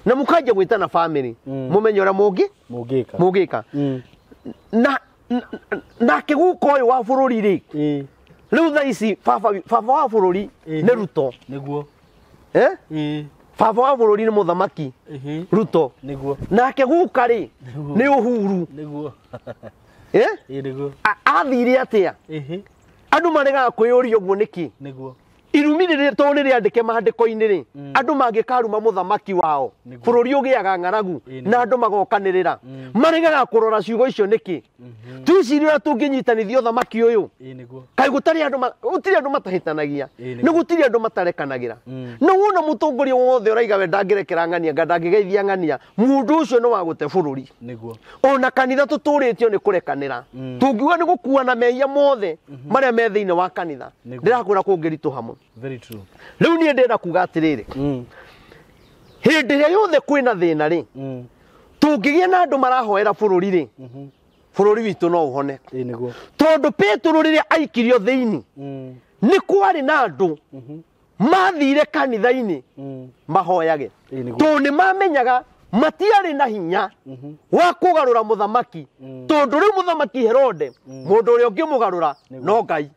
na mũkanjia gwĩtana family, mũmenye ũrĩa mũngĩka. Nake guka ũyũ wa bũrũri rĩ, rĩu thaa ici baba wa bũrũri nĩ Ruto. Baba wa bũrũri nĩ mũthamaki Ruto. Nake guka rĩ nĩ Uhuru. Athire atĩa? Andũ maregaga kwĩyũria ũguo nĩkĩ? Irumi rĩrĩ tondũ nĩ rĩandĩke maandĩko-inĩ rĩ, andũ mangĩkaruma mũthamaki wao, bũrũri ũgĩaga ng'aragu na andũ magokanĩrĩra. Maregaga kũrora ciugo icio nĩkĩ? Twĩcirie ũrĩa tũngĩnyitanithia ũthamaki ũyũ. Kaĩ gũtarĩ andũ, gũtirĩ andũ matahĩtanagia, nĩ gũtirĩ andũ matarekanagĩra. No wona mũtongoria wothe ũraiga we ndangĩrekera ng'ania, nga ndangĩgeithia ng'ania, mũndũ ũcio nĩ wa gũte bũrũri. Ona kanitha tũtũrĩtio nĩ kũrekanĩra. Tũngiuga nĩ gũkuana mehia mothe marĩa me thĩinĩ wa kanitha, ndĩrakwĩra kũngĩritũha mũno. Very true. Rĩu niĩ ndĩrenda kuga atĩrĩrĩ, hĩndĩ ĩrĩa yothe kwĩna thĩna rĩ, tũngĩgĩa na andũ marahoera bũrũri rĩ, bũrũri witũ no ũhone. Tondũ Petero rĩrĩa aikirio thĩinĩ, nĩ kwarĩ na andũ mathire kanitha-inĩ mahoyage, tondũ nĩ mamenyaga matiarĩ na hinya wa kũgarũra mũthamaki, tondũ rĩu mũthamaki Herode, mũndũ ũrĩa ũngĩmũgarũra no Ngai,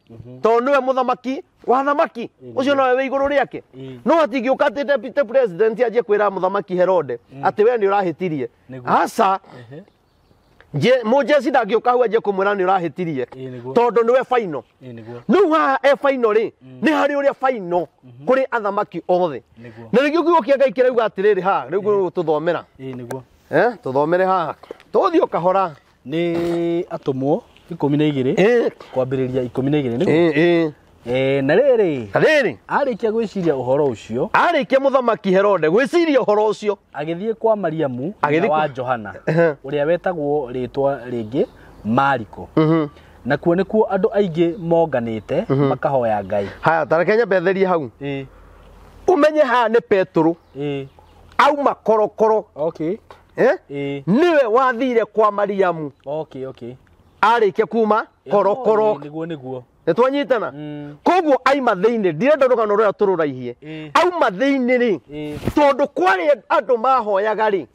tondũ nĩwe mũthamaki wa thamaki, ũcio nowe wĩ igũrũ rĩake. No atingĩũka atĩ deputy president anjie kwĩra mũthamaki Herode atĩ we nĩ ũrahĩtirie. Aca, mũjeci ndangĩũka hau anjie kũmwĩra nĩ ũrahĩtirie, tondũ nĩwe final. Rĩu haha e final rĩ, nĩ harĩ ũrĩa final kũrĩ athamaki othe. Na nĩkĩo kiugo kĩa Ngai kĩrauga atĩrĩrĩ haha, rĩu tũthomera. Tũthomere haha. Tũthiĩ o kahora. Nĩ atũmwo 12 kwambĩrĩria 12 nĩguo. Na rĩrĩ, arĩkia gwĩciria ũhoro ũcio, arĩkia mũthamaki Herode gwĩciria ũhoro ũcio, agĩthiĩ kwa Mariamu nyina wa Johana, ũrĩa wetagwo rĩtwa rĩngĩ Mariko. Nakuo nĩkuo andũ aingĩ monganĩte makahoya Ngai. Haya, ta reke nyambe therie hau. Ũmenye haha nĩ Petero. Auma korokoro. Nĩwe wathire kwa Mariamu. Arĩkia kuma korokoro. Nĩguo. Nĩtwanyitana? Koguo aima thĩinĩ, ndirenda rũgano rũrĩa tũrũraihie. Auma thĩinĩ rĩ, tondũ kwarĩ andũ mahoyaga rĩ,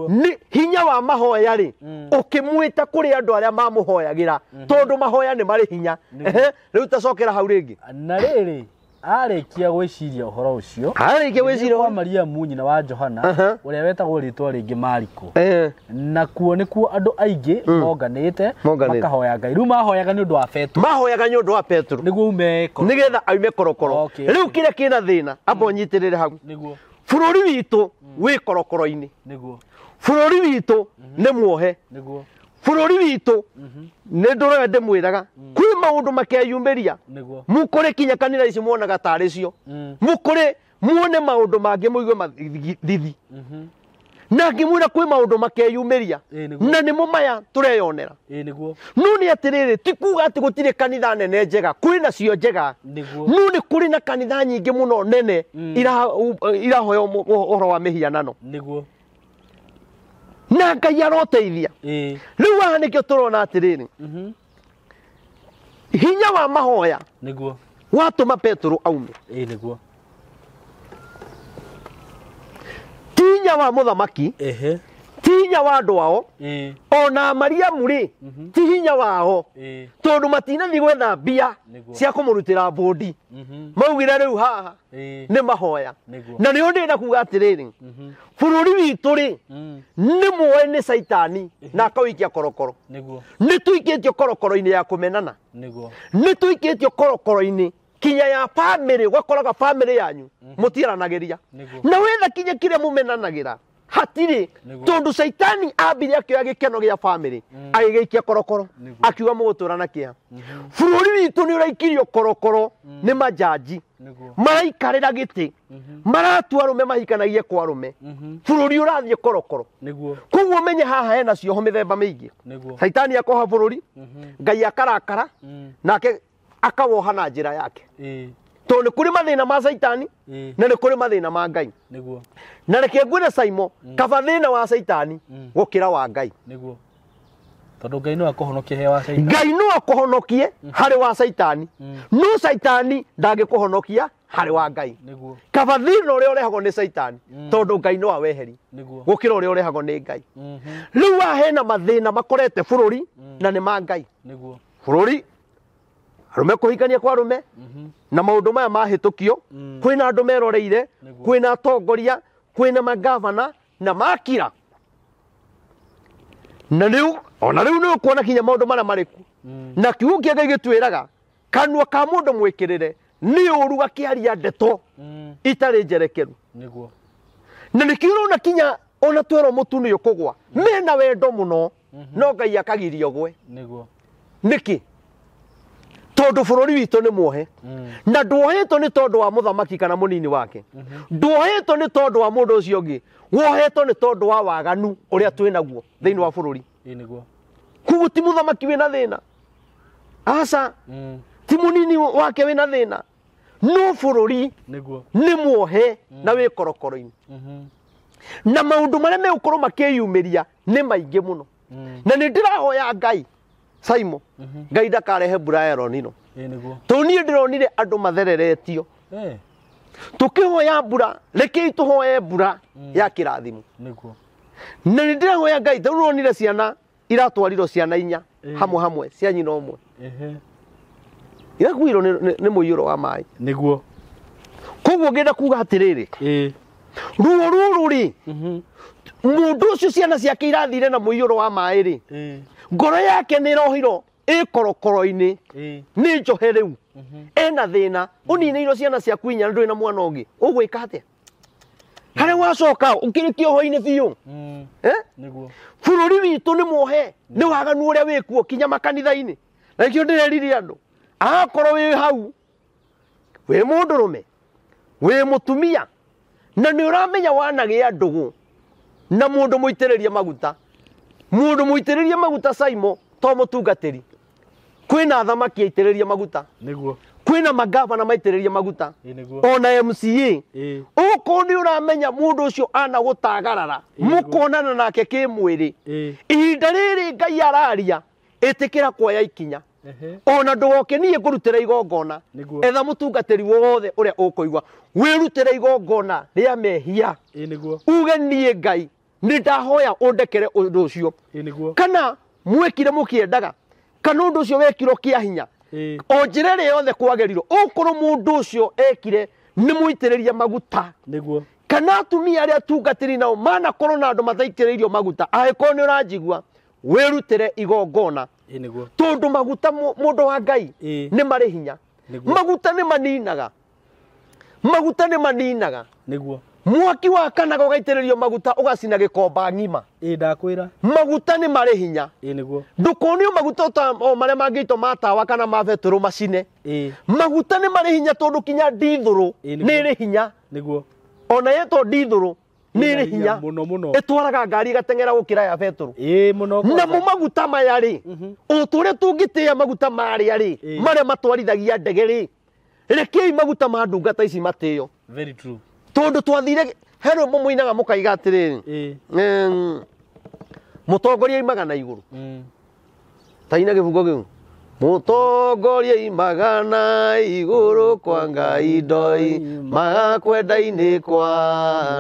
nĩ hinya wa mahoya rĩ, ũkĩmwĩta kũrĩ andũ arĩa mamũhoyagĩra, tondũ mahoya nĩ marĩ hinya. Rĩu tacokera hau rĩngĩ. Na rĩrĩ, arĩkia gwĩciria ũhoro ũcio, arĩkia gwĩciria kwa Mariamu nyina wa Johana, ũrĩa wetagwo rĩtwa rĩngĩ Mariko. Nakuo nĩkuo andũ aingĩ monganĩte makahoya Ngai. Rĩu mahoyaga nĩ ũndũ wa Petero. Mahoyaga nĩ ũndũ wa Petero. Nĩguo ume korokoro. Nĩgetha aume korokoro. Rĩu kĩrĩa kĩna thĩna, amba ũnyitĩrĩre hau. Bũrũri witũ wĩ korokoro-inĩ. Bũrũri witũ nĩ muohe. Bũrũri witũ nĩ ndũrĩa ndĩmwĩraga, kwĩ maũndũ makeyumĩria, mũkũrĩ kinya kanitha ici muonaga tarĩ cio, mũkũrĩ muone maũndũ mangĩ mũigue mathithi. Na ngĩmwĩra kwĩ maũndũ makeyumĩria, na nĩmo maya tũreyonera. No nĩ atĩrĩrĩ, ti kuga atĩ gũtirĩ kanitha nene njega, kwĩ nacio njega, no nĩ kũrĩ na kanitha nyingĩ mũno nene irahoya ũhoro wa mĩhianano. Na Ngai aroteithia. Rĩu haha nĩkĩo tũrona atĩrĩrĩ, hinya wa mahoya watũma Petero aume. Ti hinya wa mũthamaki, Ti hinya wa andũ ao. Ona Mariamu rĩ, ti hinya wao, tondũ matinathiĩ gwetha mbia cia kũmũrutĩra bũndi. Maugire rĩu haha nĩ mahoya. Na nĩho ndĩrenda kuga atĩrĩrĩ, bũrũri witũ rĩ, nĩ muoe nĩ Caitani na akawĩikia korokoro. Nĩ tũikĩtio korokoro-inĩ ya kũmenana. Nĩ tũikĩtio korokoro-inĩ kinya ya famĩlĩ, ũgakoraga famĩlĩ yanyu mũtiaranagĩria. Na wetha kinya kĩrĩa mũmenanagĩra hatirĩ, tondũ Caitani ambire akĩoya gĩkeno gĩa famĩlĩ agĩgĩikia korokoro, akiuga mũgũtũra na kĩeha. Bũrũri witũ nĩ ũraikirio korokoro nĩ majaji maraikarĩra gĩtĩ, maratua arũme mahikanagie kwa arũme. Bũrũri ũrathiĩ korokoro. Koguo menye haha hena cioho mĩthemba mĩingĩ. Caitani akoha bũrũri, Ngai akarakara, nake akawoha na njĩra yake. Tondũ nĩ kũrĩ mathĩna ma Caitani na nĩ kũrĩ mathĩna ma Ngai. Na reke ngwĩre Saimo, kaba thĩna wa Caitani gũkĩra wa Ngai. Tondũ Ngai no akũhonokie he wa Caitani. Ngai no akũhonokie harĩ wa Caitani, no Caitani ndangĩkũhonokia harĩ wa Ngai. Kaba thĩna ũrĩa ũrehagwo nĩ Caitani, tondũ Ngai no aweheri, gũkĩra ũrĩa ũrehagwo nĩ Ngai. Rĩu haha hena mathĩna makorete bũrũri na nĩ ma Ngai. Bũrũri arũme kũhikania kwa arũme na maũndũ maya mahĩtũkio, kwĩna andũ meroreire, kwĩna atongoria, kwĩna magavana na makira. Na rĩu ona rĩu nĩ ũkuona kinya maũndũ marĩa marĩ kuo. Na kiugo kĩa Ngai gĩtwĩraga kanua ka mũndũ mwĩkĩrĩre nĩ ũru gakĩaria ndeto itarĩ njerekeru. Na nĩkĩo ũrona kinya ona twerwo mũtu nĩ ũkũgwa, mena wendo mũno, no Ngai akagiria ũgwe. Nĩkĩ? Tondũ bũrũri witũ nĩ muohe. Na nduohetwo nĩ tondũ wa mũthamaki kana mũnini wake. Nduohetwo nĩ tondũ wa mũndũ ũcio ũngĩ. Wohetwo nĩ tondũ wa waganu ũrĩa twĩ naguo thĩinĩ wa bũrũri. Koguo ti mũthamaki wĩna thĩna, aca, ti mũnini wake wĩna thĩna, no bũrũri nĩ muohe na wĩ korokoro-inĩ. Na maũndũ marĩa megũkorwo makĩyumĩria nĩ maingĩ mũno. Na nĩ ndĩrahoya Ngai, Saimo, Ngai ndakarehe mbura ya El Nino. Tondũ niĩ ndĩronire andũ mathereretio. Tũkĩhoya mbura, rekei tũhoe mbura ya kĩrathimo. Na nĩ ndĩrahoya Ngai, tondũ ndĩronire ciana iratwarirwo ciana inya hamwe hamwe cia nyina ũmwe. Irakuirwo nĩ mũiyũro wa maĩ. Koguo ngĩenda kuga atĩrĩrĩ, ruo rũrũ rĩ, mũndũ ũcio ciana ciake irathire na mũiyũro wa maĩ rĩ, ngoro yake nĩ ĩrohirwo ĩ korokoro-inĩ, nĩ njohe rĩu, ena thĩna, ũninĩirwo ciana ciaku inya na ndũrĩ na mwana ũngĩ, ũgwĩka atĩa? Harĩa wacoka ũkĩrĩ kĩoho-inĩ biũ. Bũrũri witũ nĩ muohe, nĩ waganu ũrĩa wĩkuo kinya makanitha-inĩ. Na nĩkĩo ndĩrerire andũ, akorwo wĩ hau, wĩ mũndũrũme, wĩ mũtumia, na nĩ ũramenya wanagĩa ndũgũ na mũndũ mũitĩrĩrie maguta. Mũndũ mũitĩrĩrie maguta Saimo to mũtungatĩri. Kwĩna athamaki aitĩrĩrie maguta. Kwĩna magavana maitĩrĩrie maguta. Ona MCA. Ũkorwo nĩ ũramenya mũndũ ũcio ana gũtagarara, mũkonana nake kĩmwĩrĩ. Ihinda rĩrĩ Ngai araria, ĩtĩkĩra kuoya ikinya. Ona ndũgoke niĩ ngũrutĩra igongona. Etha mũtungatĩri wothe ũrĩa ũkũigua, wĩrutĩre igongona rĩa mehia. Uge niĩ Ngai nĩ ndahoya ũndekere ũndũ ũcio. Kana mwekire mũkĩendaga, kana ũndũ ũcio wekirwo kĩa hinya. O njĩra ĩrĩa yothe kwagĩrirwo, ũkorwo mũndũ ũcio ekire nĩ mũitĩrĩrie maguta. Kana atumia arĩa atungatĩri nao manakorwo na andũ mataitĩrĩirio maguta, angĩkorwo nĩ ũranjigua, wĩrutĩre igongona. Tondũ maguta mũndũ wa Ngai nĩ marĩ hinya. Maguta nĩ maninaga. Maguta nĩ maninaga. Mwaki wakanaga ũgaitĩrĩrio maguta ũgacina gĩkomba ng'ima. Maguta nĩ marĩ hinya. Ndũkonio maguta o marĩa mangĩitwo ma tawa kana ma betũrũ macine. Maguta nĩ marĩ hinya tondũ kinya ndithũrũ nĩ ĩrĩ hinya. Ona yetwo ndithũrũ nĩ ĩrĩ hinya. Ĩtwaraga ngari ĩgateng'era gũkĩra ya betũrũ. Namo maguta maya rĩ, o ta ũrĩa tũngĩtĩĩa maguta marĩa rĩ, marĩa matwarithagia ndege rĩ, rekei maguta ma ndungata ici matĩo. Tondũ twathire he rwĩmbo mũinaga mũkaiga atĩrĩrĩ, mũtongoria aimaga na igũrũ. Ta ina gĩbungo kĩu. Mũtongoria aimaga na igũrũ kwa Ngai ndoi, magakwenda-inĩ kwa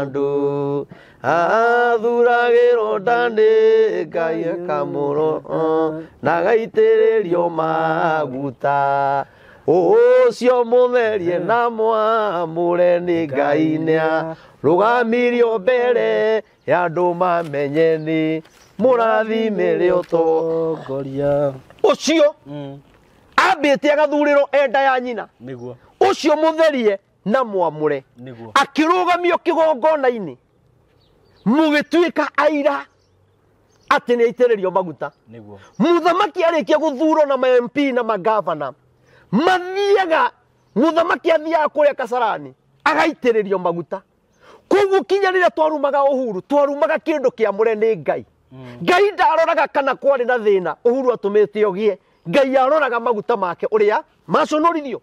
andũ. Athuragĩrwo nda nĩ Ngai akamũro na agaitĩrĩrio maguta. Ũcio mũtherie na mwamũre nĩ Ngai nĩarũgamirio mbere ya andũ mamenye nĩ mũrathimĩre ũtongoria. Ũcio ambĩte agathurĩrwo enda ya nyina. Nĩguo. Ũcio mũtherie na mwamũre. Nĩguo. Akĩrũgamio kĩgongona-inĩ mũgĩtuĩka aira atĩ nĩ aitĩrĩrio maguta. Nĩguo. Mũthamaki arĩkia gũthurwo na ma MP na magavana mathiaga, mũthamaki athiaga kũrĩa Kasarani agaitĩrĩrio maguta. Koguo kinya rĩrĩa twarumaga Uhuru twarumaga kĩndũ kĩamũre nĩ Ngai. Ngai ndaroraga kana kwarĩ na thĩna Uhuru atũmĩte ũgĩe. Ngai aroraga maguta make ũrĩa maconorithio.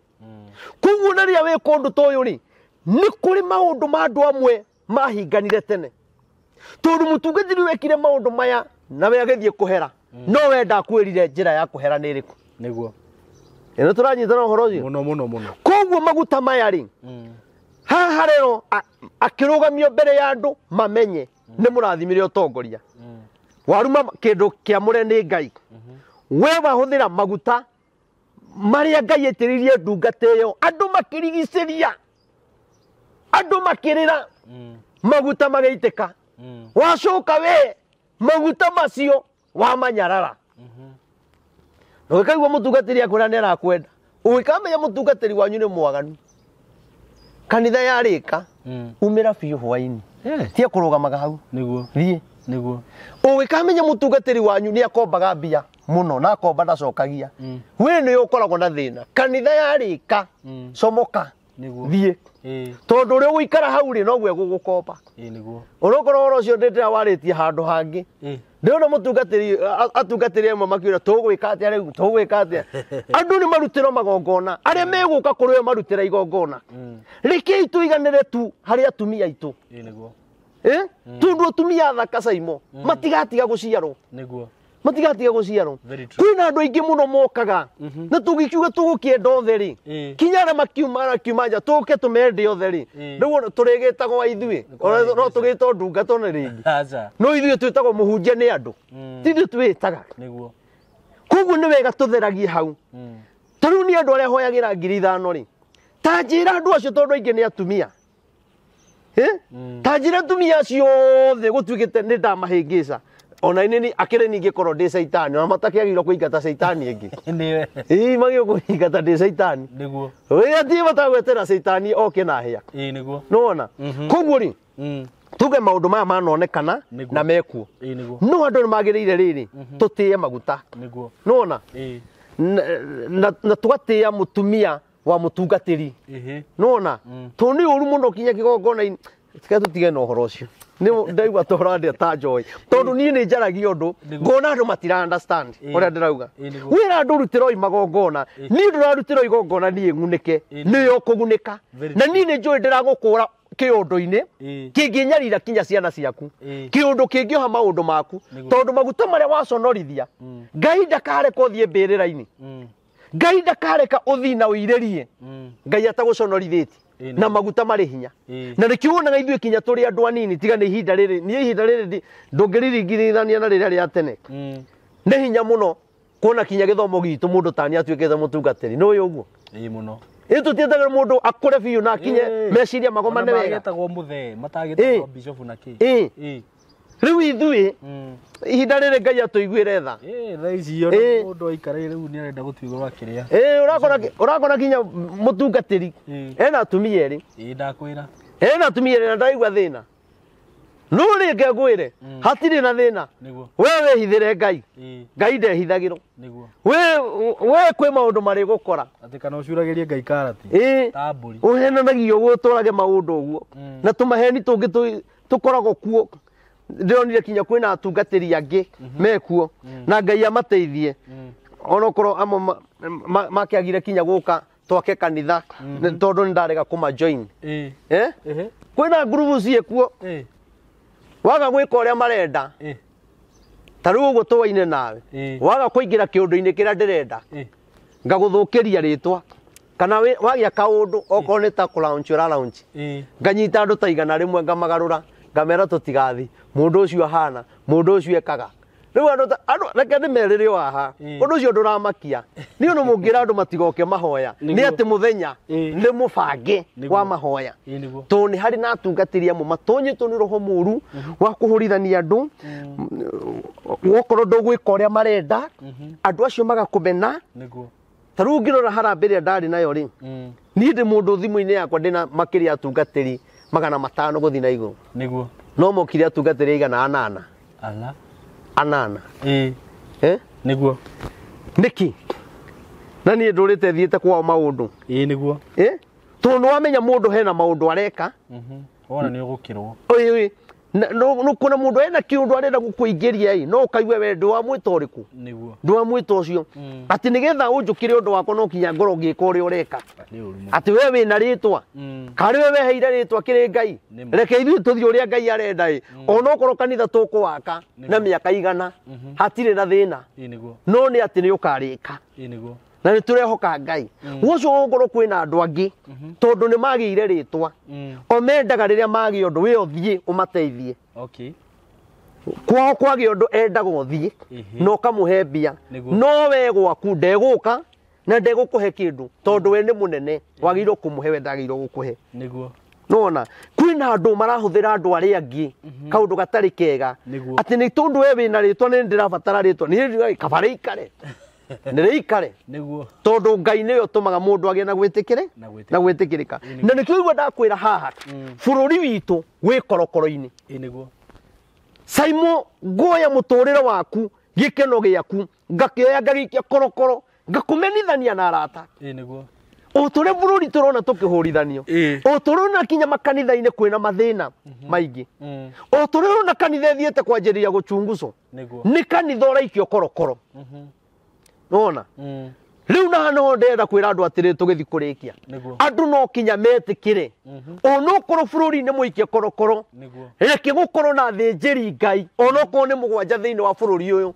Koguo na rĩrĩa wĩ kũndũ ta ũyũ rĩ, nĩ kũrĩ maũndũ ma andũ amwe mahinganire tene. Tondũ mũtungatĩri wekire maũndũ maya na we agĩthiĩ kũhera, no we ndakwĩrire njĩra ya kũhera nĩ ĩrĩkũ. Nĩguo. Ĩno tũranyitana ũhoro ũcio? Mũno mũno mũno. Koguo maguta maya rĩ, haha rero akĩrũgamio mbere ya andũ mamenye nĩ mũrathimire ũtongoria. Waruma kĩndũ kĩamũre nĩ Ngai. We wahũthĩra maguta marĩa Ngai aitĩrĩirie ndungata ĩyo, andũ makĩrigicĩria, andũ makĩrĩra, maguta magĩitĩka. Wacoka we maguta macio wamanyarara. Na ũgĩkaigua mũtungatĩri akwĩra nĩ arakwenda, ũgĩkamenya mũtungatĩri wanyu nĩ mwaganu. Kanitha yarĩka, umĩra biũ hwaĩ-inĩ. Tiga kũrũgamaga hau. Nĩguo. Thiĩ. Nĩguo. Ũgĩkamenya mũtungatĩri wanyu nĩ akombaga mbia mũno na akomba ndacokagia. We nĩ ũkoragwo na thĩna. Kanitha yarĩka, comoka. Nĩguo. Thiĩ. Tondũ ũrĩa ũgũikara hau rĩ noguo egũgũkomba. Nĩguo. Ũrokorwo ũhoro ũcio ndĩndĩra warĩtie handũ hangĩ. Ndĩrona mũtungatĩri atungatĩri amwe makiuga tũgwĩka atĩa rĩu, tũgwĩka atĩa. Andũ nĩ marutĩrwo magongona, arĩa megũka kũrĩ we marutĩra igongona. Rekei tũiganĩre tu harĩ atumia aitũ. Nĩguo. Tondũ atumia athaka Caimo matigatiga gũciarwo. Nĩguo. Matigatiga gũciarwo. Very true. Kwĩna andũ aingĩ mũno mokaga na tũgĩkiuga tũgũkĩenda othe rĩ, kinya arĩa makiuma nja tũke tũmende othe rĩ, rĩu tũrĩgĩtagwo a ithuĩ, no tũgĩtwo ndungata ona rĩngĩ. Aca. No ithuĩ twĩtagwo mũhunjia nĩ andũ, ti ithuĩ twĩtaga. Nĩguo. Koguo nĩ wega tũtheragie hau. Ta rĩu nĩ andũ arĩa hoyagĩra 5,000 rĩ, ta njĩra andũ acio tondũ aingĩ nĩ atumia. Ta njĩra atumia acio othe gũtuĩkĩte nĩ ndamahĩngĩca. Ona nini akĩrĩ ningĩ korwo ndĩ caitani, ona matakĩagĩrĩirwo kũingata caitani ĩngĩ. Nĩwe. Ĩĩ magĩrĩirwo kũingata ndĩ caitani. Nĩguo. Wĩra ti batagwetera caitani oke na hĩa. Nĩguo. Nĩwona? Koguo rĩ, tuge maũndũ maya manonekana na mekuo. Nĩguo. No andũ nĩ magĩrĩire rĩrĩ, tũtĩe maguta. Nĩguo. Nĩwona? Na tũgatĩĩa mũtumia wa mũtungatĩri. Nĩwona? Tondũ nĩ ũru mũno kinya kĩgongona-inĩ. Tiga tũtige na ũhoro ũcio. Nĩ ndaigua ta ũrandĩa ta njohi. Tondũ niĩ nĩ njaragia ũndũ, ngona andũ matira understand ũrĩa ndĩrauga. Wĩra andũ rutĩroi magongona, niĩ ndĩrarutĩrwo igongona niĩ ng'unĩke, nĩyo kũgunĩka. Na niĩ nĩ njũĩ ndĩragũkũra kĩũndũ-inĩ, kĩngĩnyarira kinya ciana ciaku, kĩũndũ kĩngĩoha maũndũ maku, tondũ maguta marĩa waconorithia, Ngai ndakareka ũthiĩ mbĩrĩra-inĩ. Ngai ndakareka ũthiĩ na ũirĩrie. Ngai atagũconorithĩtie. Na maguta marĩ hinya. Na nĩkĩo wonaga ithuĩ kinya tũrĩ andũ anini, tiga nĩ ihinda rĩrĩ, niĩ ihinda rĩrĩ ndũngĩrĩringithania na rĩrĩa rĩa tene. Nĩ hinya mũno kuona kinya gĩthomo gitũ mũndũ ta niĩ atuĩkĩte mũtungatĩri. Nĩ ũĩ ũguo? Ĩĩ mũno. Ĩ tũtietagĩra mũndũ akũre biũ na akinye meciria magomane wega. Matagĩtagwo mũthee, matagĩtagwo bishop na kĩ. Rĩu ithuĩ ihinda rĩrĩ Ngai atũiguĩre tha. Thaa ici ona mũndũ aikarĩire rĩu nĩ arenda gũtuĩrwo akĩrĩa. Ũrakora kinya mũtungatĩri ena atumia erĩ. Ndakwĩra. Ena atumia erĩ na ndaraigua thĩna. No rĩngĩ ngwĩre, hatirĩ na thĩna. Nĩguo. We wĩhithĩre Ngai. Ngai ndehithagĩrwo. Nĩguo. We kwĩ maũndũ marĩgũkora. Atĩ kana ũcuragĩrie Ngai karati. Ta mbũri. Ũhenanagia ũguo ũtwarage maũndũ ũguo. Na tũmaheni tũngĩ tũkoragwo kuo. Ndĩronire kinya kwĩna atungatĩri angĩ mekuo na Ngai amateithie. Onokorwo amwe makĩagire kinya gũka twake kanitha tondũ nĩ ndarega kũma join. Kwĩna ngurubu ciĩkuo. Waga gwĩka ũrĩa marenda. Ta rĩu ũguo tũwaine nawe. Waga kũingĩra kĩũndũ-inĩ kĩrĩa ndĩrenda. Ngagũthũkĩria rĩtwa. Kana wagĩa kaũndũ okorwo nĩ ta kũ launch ũra launch. Nganyita andũ ta 100 ngamagarũra. Ngamera tũtigathi mũndũ ũcio ahana mũndũ ũcio ekaga rĩu andũ reke ndĩmerĩre o haha ũndũ ũcio ndũramakia niĩ no mũngĩra andũ matigoke mahoya nĩ atĩ mũthenya nĩ mũbange wa mahoya tondũ nĩ harĩ na atungatĩri amwe matonyetwo nĩ roho mũru wa kũhũrithania andũ wokorwo ndũgwĩka ũrĩa marenda andũ acio magakũmena ta rĩu ũngĩrora harambĩ ĩrĩa ndarĩ nayo rĩ niĩ ndĩ mũndũ thimũ-inĩ yakwa ndĩna makĩria atungatĩri 500 gũthiĩ na igũrũ nĩguo no mokire atungatĩri 800 ala anana nĩguo nĩkĩ na niĩ ndũrĩte thiĩte kwao maũndũ nĩguo tondũ nĩwamenya mũndũ hena maũndũ areka wona nĩ ũgũkĩrwo nũkuona mũndũ ena kĩũndũ arenda gũkũingĩria ĩ no ũkaigue we ndwamwĩta ũrĩkũ nĩguo ndwamwĩta ũcio atĩ nĩgetha ũnjũkĩre ũndũ wakwa no kinya ngorwo ngĩka ũrĩa ũreka atĩ we wĩna rĩtwa karĩ we weheire rĩtwa kĩrĩ Ngai reke ithuĩ tũthiĩ ũrĩa Ngai arenda ĩ onokorwo kanitha tũkũwaka na mĩaka 100 hatirĩ na thĩna no nĩ atĩ nĩ ũkarĩka na nĩ tũrehoka Ngai ũcio ũgũkorwo kwĩna andũ angĩ tondũ nĩ magĩire rĩtwa o mendaga rĩrĩa magĩa ũndũ we ũthiĩ ũmateithie kwao kwagĩa ũndũ endaga ũthiĩ na ũkamũhe mbia no we gwaku ndegũka na ndegũkũhe kĩndũ tondũ we nĩ mũnene wagĩrĩirwo kũmũhe we ndagĩrĩirwo gũkũhe nĩguo nona kwĩna andũ marahũthĩra andũ arĩa angĩ kaũndũ gatarĩ kega atĩ nĩ tondũ we wĩna rĩtwa nĩ ndĩrabatara rĩtwa nĩ kaba rĩikare nĩrĩikare nĩguo tondũ Ngai nĩwe ũtũmaga mũndũ agĩe na gwĩtĩkĩre na gwĩtĩkĩrĩka na nĩkĩo igua ndakwĩra haha bũrũri witũ wĩ korokoro-inĩ nĩguo Saimo nguoya mũtũrĩre waku gĩkeno gĩaku ngakĩoya ngagĩikia korokoro ngakũmenithania na arata nĩguo o tũrĩa bũrũri tũrona tũkĩhũrithanio o tũrona kinya makanitha-inĩ kwĩna mathĩna maingĩ o tũrĩa ũrona kanitha ĩthiĩte kwanjĩrĩria gũchunguzwo nĩ kanitha ũraikio korokoro nona rĩu na no ndĩrenda kwĩra andũ atĩrĩ tũgĩthiĩ kũrĩkia andũ no kinya metĩkĩre onokorwo bũrũri-inĩ mũikie korokoro reke gũkorwo na athĩnjĩri Ngai onokorwo nĩ 7 thĩinĩ wa bũrũri ũyũ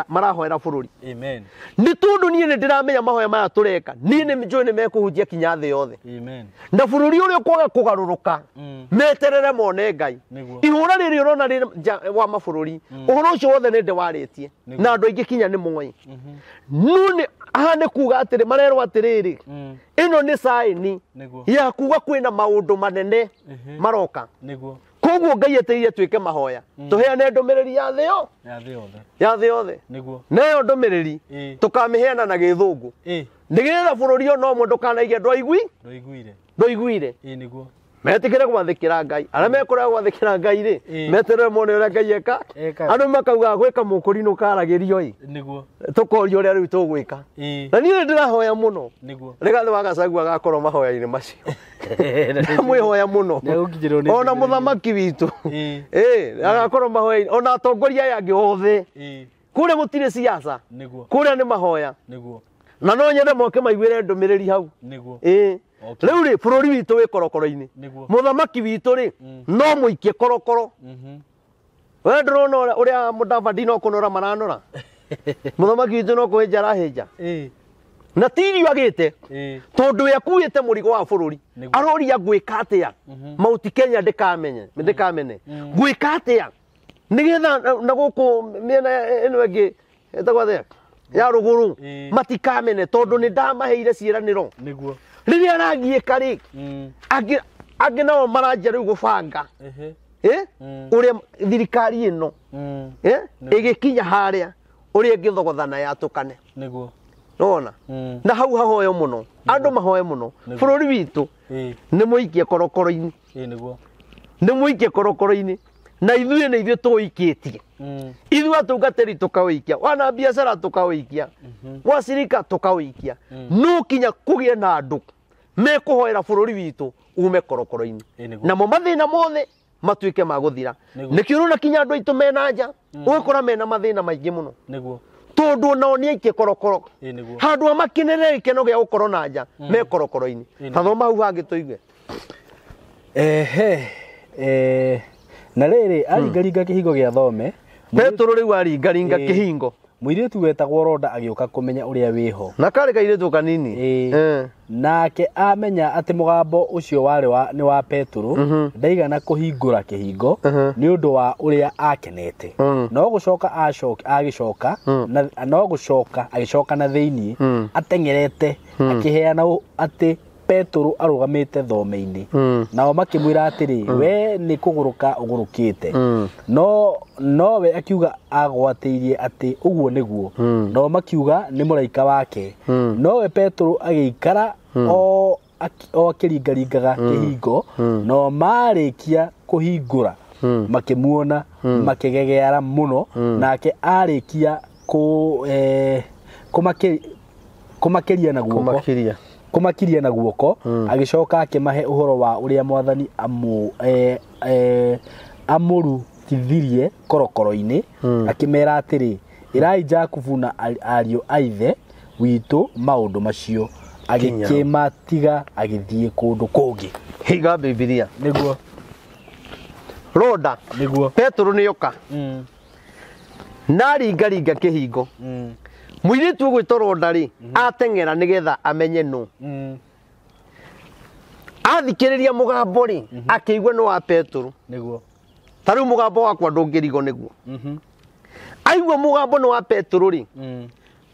marahoera bũrũri amen nĩ tondũ niĩ nĩ ndĩramenya mahoya maya tũreka niĩ nĩ njũĩ nĩ mekũhunjia kinya thĩ yothe amen na bũrũri ũrĩa ũkwaga kũgarũrũka meterere mone Ngai ihũra rĩrĩ ũrona rĩ wa mabũrũri ũhoro ũcio wothe nĩ ndĩwarĩtie na andũ aingĩ kinya nĩ moĩ no nĩ haha nĩ kuga atĩrĩ marerwo atĩrĩrĩ ĩno nĩ saini ya kuga kwĩna maũndũ manene maroka koguo Ngai etereire twĩke mahoya tũheane ndũmĩrĩri ya thĩ ya thĩ yothe nayo ndũmĩrĩri tũkamĩheana na gĩthũngũ nĩgetha bũrũri ona ũmwe ndũkanaige ndũiguire metĩkĩre gwathĩkĩra Ngai arĩa mekũrega gwathĩkĩra Ngai rĩ meterere mone ũrĩa Ngai eka andũ makauga gwĩka mũkũrinũ karagĩrio ĩ nĩguo tũkorio ũrĩa rĩu tũgwĩka na niĩ nĩ ndĩrahoya mũno Rigathĩ wa Gachagua agakorwo mahoya-inĩ macio ndamwĩhoya mũno ona mũthamaki witũ agakorwo mahoya-inĩ ona atongoria aya angĩ othe kũrĩa gũtirĩ siasa kũrĩa nĩ mahoya na no nyende moke maiguĩre ndũmĩrĩri hau rĩu rĩ bũrũri witũ wĩ korokoro-inĩ mũthamaki witũ rĩ no mũikie korokoro we ndũrona ũrĩa Mũdavadi no kũnora maranora mũthamaki witũ no kũhĩnja arahĩnja na ti irio agĩte tondũ we akuĩte mũrigo wa bũrũri aroria ngwĩka atĩa Mount Kenya ndĩkamene ngwĩka atĩa nĩgetha na gũkũ mĩena ĩno ĩngĩ ĩtagwo atĩa ya rũgũrũ matikamene tondũ nĩ ndamaheire ciĩranĩro nĩguo rĩrĩa aragiĩka rĩ angĩ nao maranjia rĩu gũbanga ũrĩa thirikari ĩno ĩgĩkinya harĩa ũrĩa ĩngĩthogothana yatũkane nĩguo nona na hau hahoyo mũno andũ mahoe mũno bũrũri witũ nĩ mũikie korokoro-inĩ nĩguo nĩ mũikie korokoro-inĩ na ithuĩ nĩ ithuĩ tũikĩtie ithuĩ atungatĩri tũkaũikia wana biacara tũkaũikia wacirika tũkaũikia no kinya kũgĩe na andũ mekũhoera bũrũri witũ ume korokoro-inĩ namo mathĩna mothe matuĩke ma gũthira nĩkĩo ũrona kinya andũ aitũ mena nja ũgakora mena mathĩna maingĩ mũno nĩguo tondũ nao nĩ aikie korokoro handũ ha makenerere gĩkeno gĩa gũkorwo na nja me korokoro-inĩ ta thoma hau hangĩ tũigue na rĩrĩ aringaringa kĩhingo gĩa thome Petero rĩu aringaringa kĩhingo Mũirĩtu wetagwo Roda agĩũka kũmenya ũrĩa wĩho. Na karĩ kairĩtu kanini. Ĩĩ. Nake amenya atĩ mũgambo ũcio warĩ wa nĩ wa Petero, ndaigana kũhingũra kĩhingo nĩ ũndũ wa ũrĩa akenete. No gũcoka agĩcoka na no gũcoka agĩcoka na thĩinĩ ateng'erete akĩheana atĩ Petero arũgamĩte thome-inĩ. Nao makĩmwĩra atĩrĩ, we nĩ kũgũrũka ũgũrũkĩte. No we akiuga agwatĩirie atĩ ũguo nĩguo. Nao makiuga nĩ mũraika wake. Nowe Petero agĩikara o akĩringaringaga kĩhingo. Nao marĩkia kũhingũra makĩmuona makĩgegeara mũno. Nake arĩkia kũmakĩria na guoko, kũmakiria na guoko, agĩcoka akĩmahe ũhoro wa ũrĩa Mwathani amũrutithirie korokoro-inĩ. Akĩmera atĩrĩ, ĩrai Jakubu na ariũ a ithe witũ maũndũ macio. Agĩkĩmatiga agĩthiĩ kũndũ kũngĩ. Hinga Bibilia. Nĩguo. Roda. Nĩguo. Petero nĩoka. Na ringaringa kĩhingo. Mũirĩtu ũgwĩtwo Roda rĩ, ateng'era nĩgetha amenye nũ. Athikĩrĩria mũgambo rĩ, akĩigua nĩ wa Petero. Nĩguo. Ta rĩu mũgambo wakwa ndũngĩrigwo nĩguo. Aigua mũgambo nĩ wa Petero rĩ,